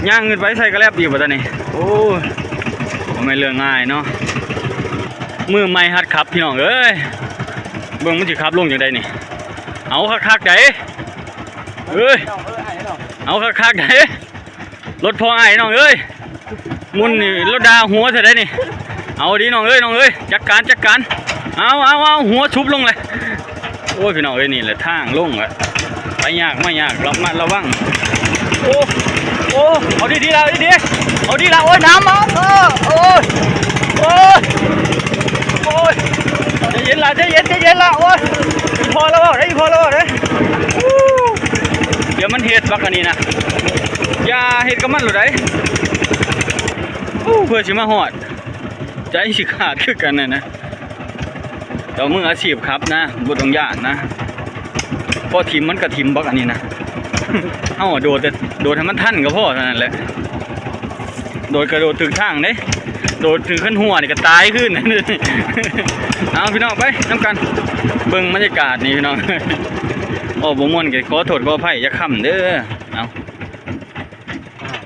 ຍ່າງຂຶ້ນໄປໃສ່ກະແລັບອີກບັດນີ້. ໂອ້ຍ ບໍ່ແມ່ນເລື່ອງງ່າຍເນາະ ມືໃໝ່ຫັດຂັບ ພີ່ນ້ອງເອີຍ. ເບິ່ງມັນຊິຂັບລົງຈັ່ງໃດນີ້ ເອົາຄັກໆໃດ໋ ເອີຍ ເອົາຄັກໆໃດ໋. ລົດພໍ່ອ້າຍນ້ອງເອີຍ ໝຸ່ນນີ້ລົດດ່າຫົວເທື່ອໃດນີ້. ເອົາດີນ້ອງເອີຍ ນ້ອງເອີຍ ຈັດການ ຈັດການ. ເອົາ ເອົາ ເອົາ ຫົວຊຸບລົງເລີຍ. ໂອ້ຍ ພີ່ນ້ອງເອີຍ ນີ້ແຫຼະທາງລົງແຫຼະ ໄປຍາກມາຍາກ ລະມັດລະວັງ. ໂອ້ ໂອ້ ເອົາດີໆລະ ເອົາດີໆ ເອົາດີລະ. ໂອ້ຍ ນ້ຳມາ ເອີ ໂອ້ຍ ໂອ້ຍ ໂອ້ຍ ໃຈເຢັນລະ ໃຈເຢັນ ໃຈເຢັນລະ. ໂອ້ຍ ອີ່ພໍ່ລະເວົ້າເດ້ ອີ່ພໍ່ລະເວົ້າເດ້. ດຽວມັນເຮັດບັກອັນນີ້ນະ ຢ່າເຮັດກັບມັນໂລດໃດ໋. ໂອ້ ເພື່ອຊິມາຮອດ ໃຈຊິຂາດຄືກັນນັ້ນນະ. ເຈົ້າມືອາຊີບຂັບນະ ບໍ່ຕ້ອງຢ້ານນະ ພໍຖິ້ມມັນກໍຖິ້ມບັກອັນນີ້ນະ. ເຮົາໂດດແຕ່ ໂດດໃຫ້ມັນທັນກໍພໍເທົ່ານັ້ນແຫຼະ. ໂດດກະໂດດຖືກທາງເດ້ ໂດດຖືກຄັນຫົວນີ້ກະຕາຍຄືນ. ເອົາ ພີ່ນ້ອງ ໄປນຳກັນ ເບິ່ງບັນຍາກາດນີ້ ພີ່ນ້ອງ. ເວົ້າບໍ່ມ່ວນກະຂໍໂທດຂໍອະໄພຈັກຄຳເດີ. ເອົາ ອ້າວ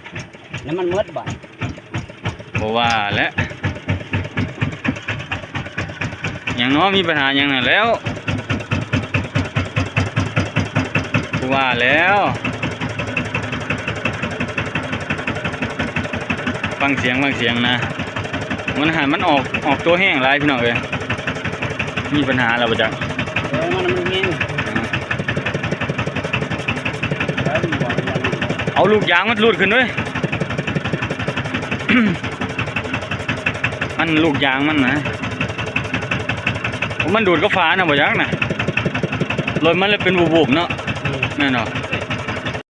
ນ້ຳມັນໝົດບາດ ບໍ່ວ່າແຫຼະ. ຫຍັງເນາະ ມີບັນຫາຫຍັງນັ້ນແລ້ວ ຄືວ່າແລ້ວ. ຟັງສຽງ ຟັງສຽງນະ ມັນໃຫ້ມັນອອກ ອອກຕົວແຮງຫຼາຍ ພີ່ນ້ອງເອີຍ. ມີບັນຫາແລ້ວບໍ່ຈັກ ເອີ ມັນ ມັນແຮງ. ເອົາລູກຢາງມັນຫຼຸດຂຶ້ນເວີຍ ມັນລູກຢາງມັນນະ ມັນດູດກັບຝານະບໍ່ຈັກນະ ລົດມັນເລີຍເປັນບູບໆເນາະ. ອືມ ແມ່ນບໍ່?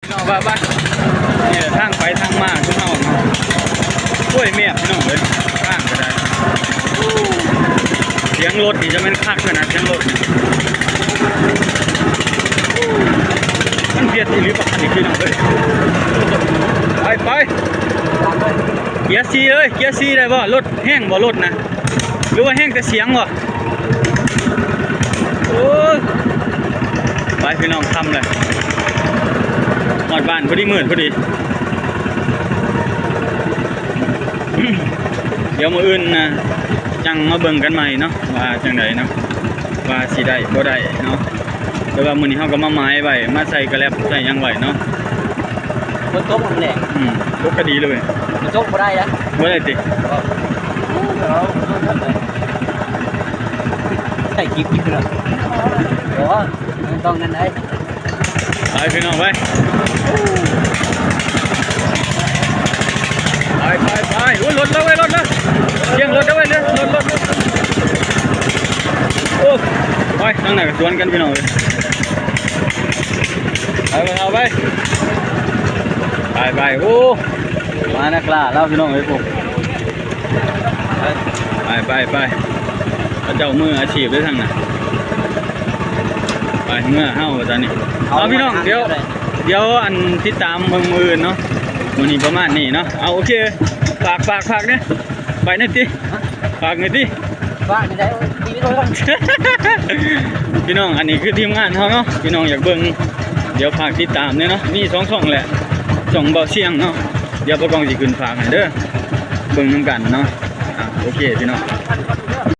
ເນາະ ວ່າ ວ່າ ນີ້ແຫຼະທາງໄປທາງມາຄືເຮົາເນາະ. ໂອ້ຍ ແມບ ພີ່ນ້ອງເອີຍ ທາງກໍໄດ້. ສຽງລົດນີ້ຈະແມ່ນຄັກຂະໜາດ ສຽງລົດນີ້ ມັນບຽດອີ່ຫຼີບັກນີ້ ພີ່ນ້ອງເອີຍ. ໄປ ໄປ ເກຍສີ່ເລີຍ ເກຍສີ່ໄດ້ບໍ່? ລົດແຮງບໍ່ ລົດນະ ຫຼືວ່າແຮງແຕ່ສຽງບໍ່? ໂອ້ຍ ໄປພີ່ນ້ອງ ຄ່ຳແລ້ວ ຮອດບ້ານພໍດີ ມືດພໍດີ. ດຽວມື້ອື່ນນະ ຈັ່ງມາເບິ່ງກັນໃໝ່ເນາະ ວ່າຈັ່ງໃດເນາະ ວ່າຊິໄດ້ບໍ່ໄດ້ເນາະ. ແຕ່ວ່າມື້ນີ້ເຮົາກໍມາໝາຍໄວ້ ມາໃສ່ກະແລັບໃສ່ຫຍັງໄວ້ເນາະ. ຝົນຕົກແລ້ງ ອືມ ຕົກກໍດີເລີຍ. ຝົນຕົກບໍ່ໄດ້ລະ ບໍ່ໄດ້ຕິ ເອົາ ເອົາ ຖ່າຍຄລິບຢູ່ເນາະ. ໂອ້ ມັນຕ້ອງນັ້ນໄດ໋. ໄປພີ່ນ້ອງໄປ ໄປ ໄປ ໄປ. ໂອ້ຍ ລົດເລີຍເວີຍ ລົດເລີຍ ສຽງລົດເລີຍເວີຍ ລົດ ລົດ ລົດ. ໂອ້ ໄປ ທາງນັ້ນກໍສວນກັນພີ່ນ້ອງເອີຍ. ໄປ ໄປ ເອົາໄປ ໄປ ໄປ. ໂອ້ ມານັກລ່າລາວພີ່ນ້ອງເອີຍ ໂອ້. ໄປ ໄປ ໄປ ເຂົາເຈົ້າມືອາຊີບເດ້ທາງນັ້ນ. ໄປ ເມືອເຮົາວ່າຊັ້ນນີ້. ເອົາ ເອົາ ພີ່ນ້ອງ ດຽວ ດຽວອັນຕິດຕາມເບິ່ງມື້ອື່ນເນາະ. ມື້ນີ້ປະມານນີ້ເນາະ. ເອົາ ໂອເຄ ຝາກ ຝາກ ຝາກແດ່ ໄປແດ່ຕິ ຝາກແດ່ຕິ ຝາກໄດ້ ຊີວິດເຮົາ. ພີ່ນ້ອງ ອັນນີ້ຄືທີມງານເຮົາເນາະ ພີ່ນ້ອງຢາກເບິ່ງ ດຽວຝາກຕິດຕາມແດ່ເນາະ. ມີສອງຊ່ອງແຫຼະ ຊ່ອງເບົາສຽງເນາະ ດຽວປະກອງຊິຂຶ້ນຝາກໃຫ້ເດີ ເບິ່ງນຳກັນເນາະ. ອ່າ ໂອເຄ ພີ່ນ້ອງ.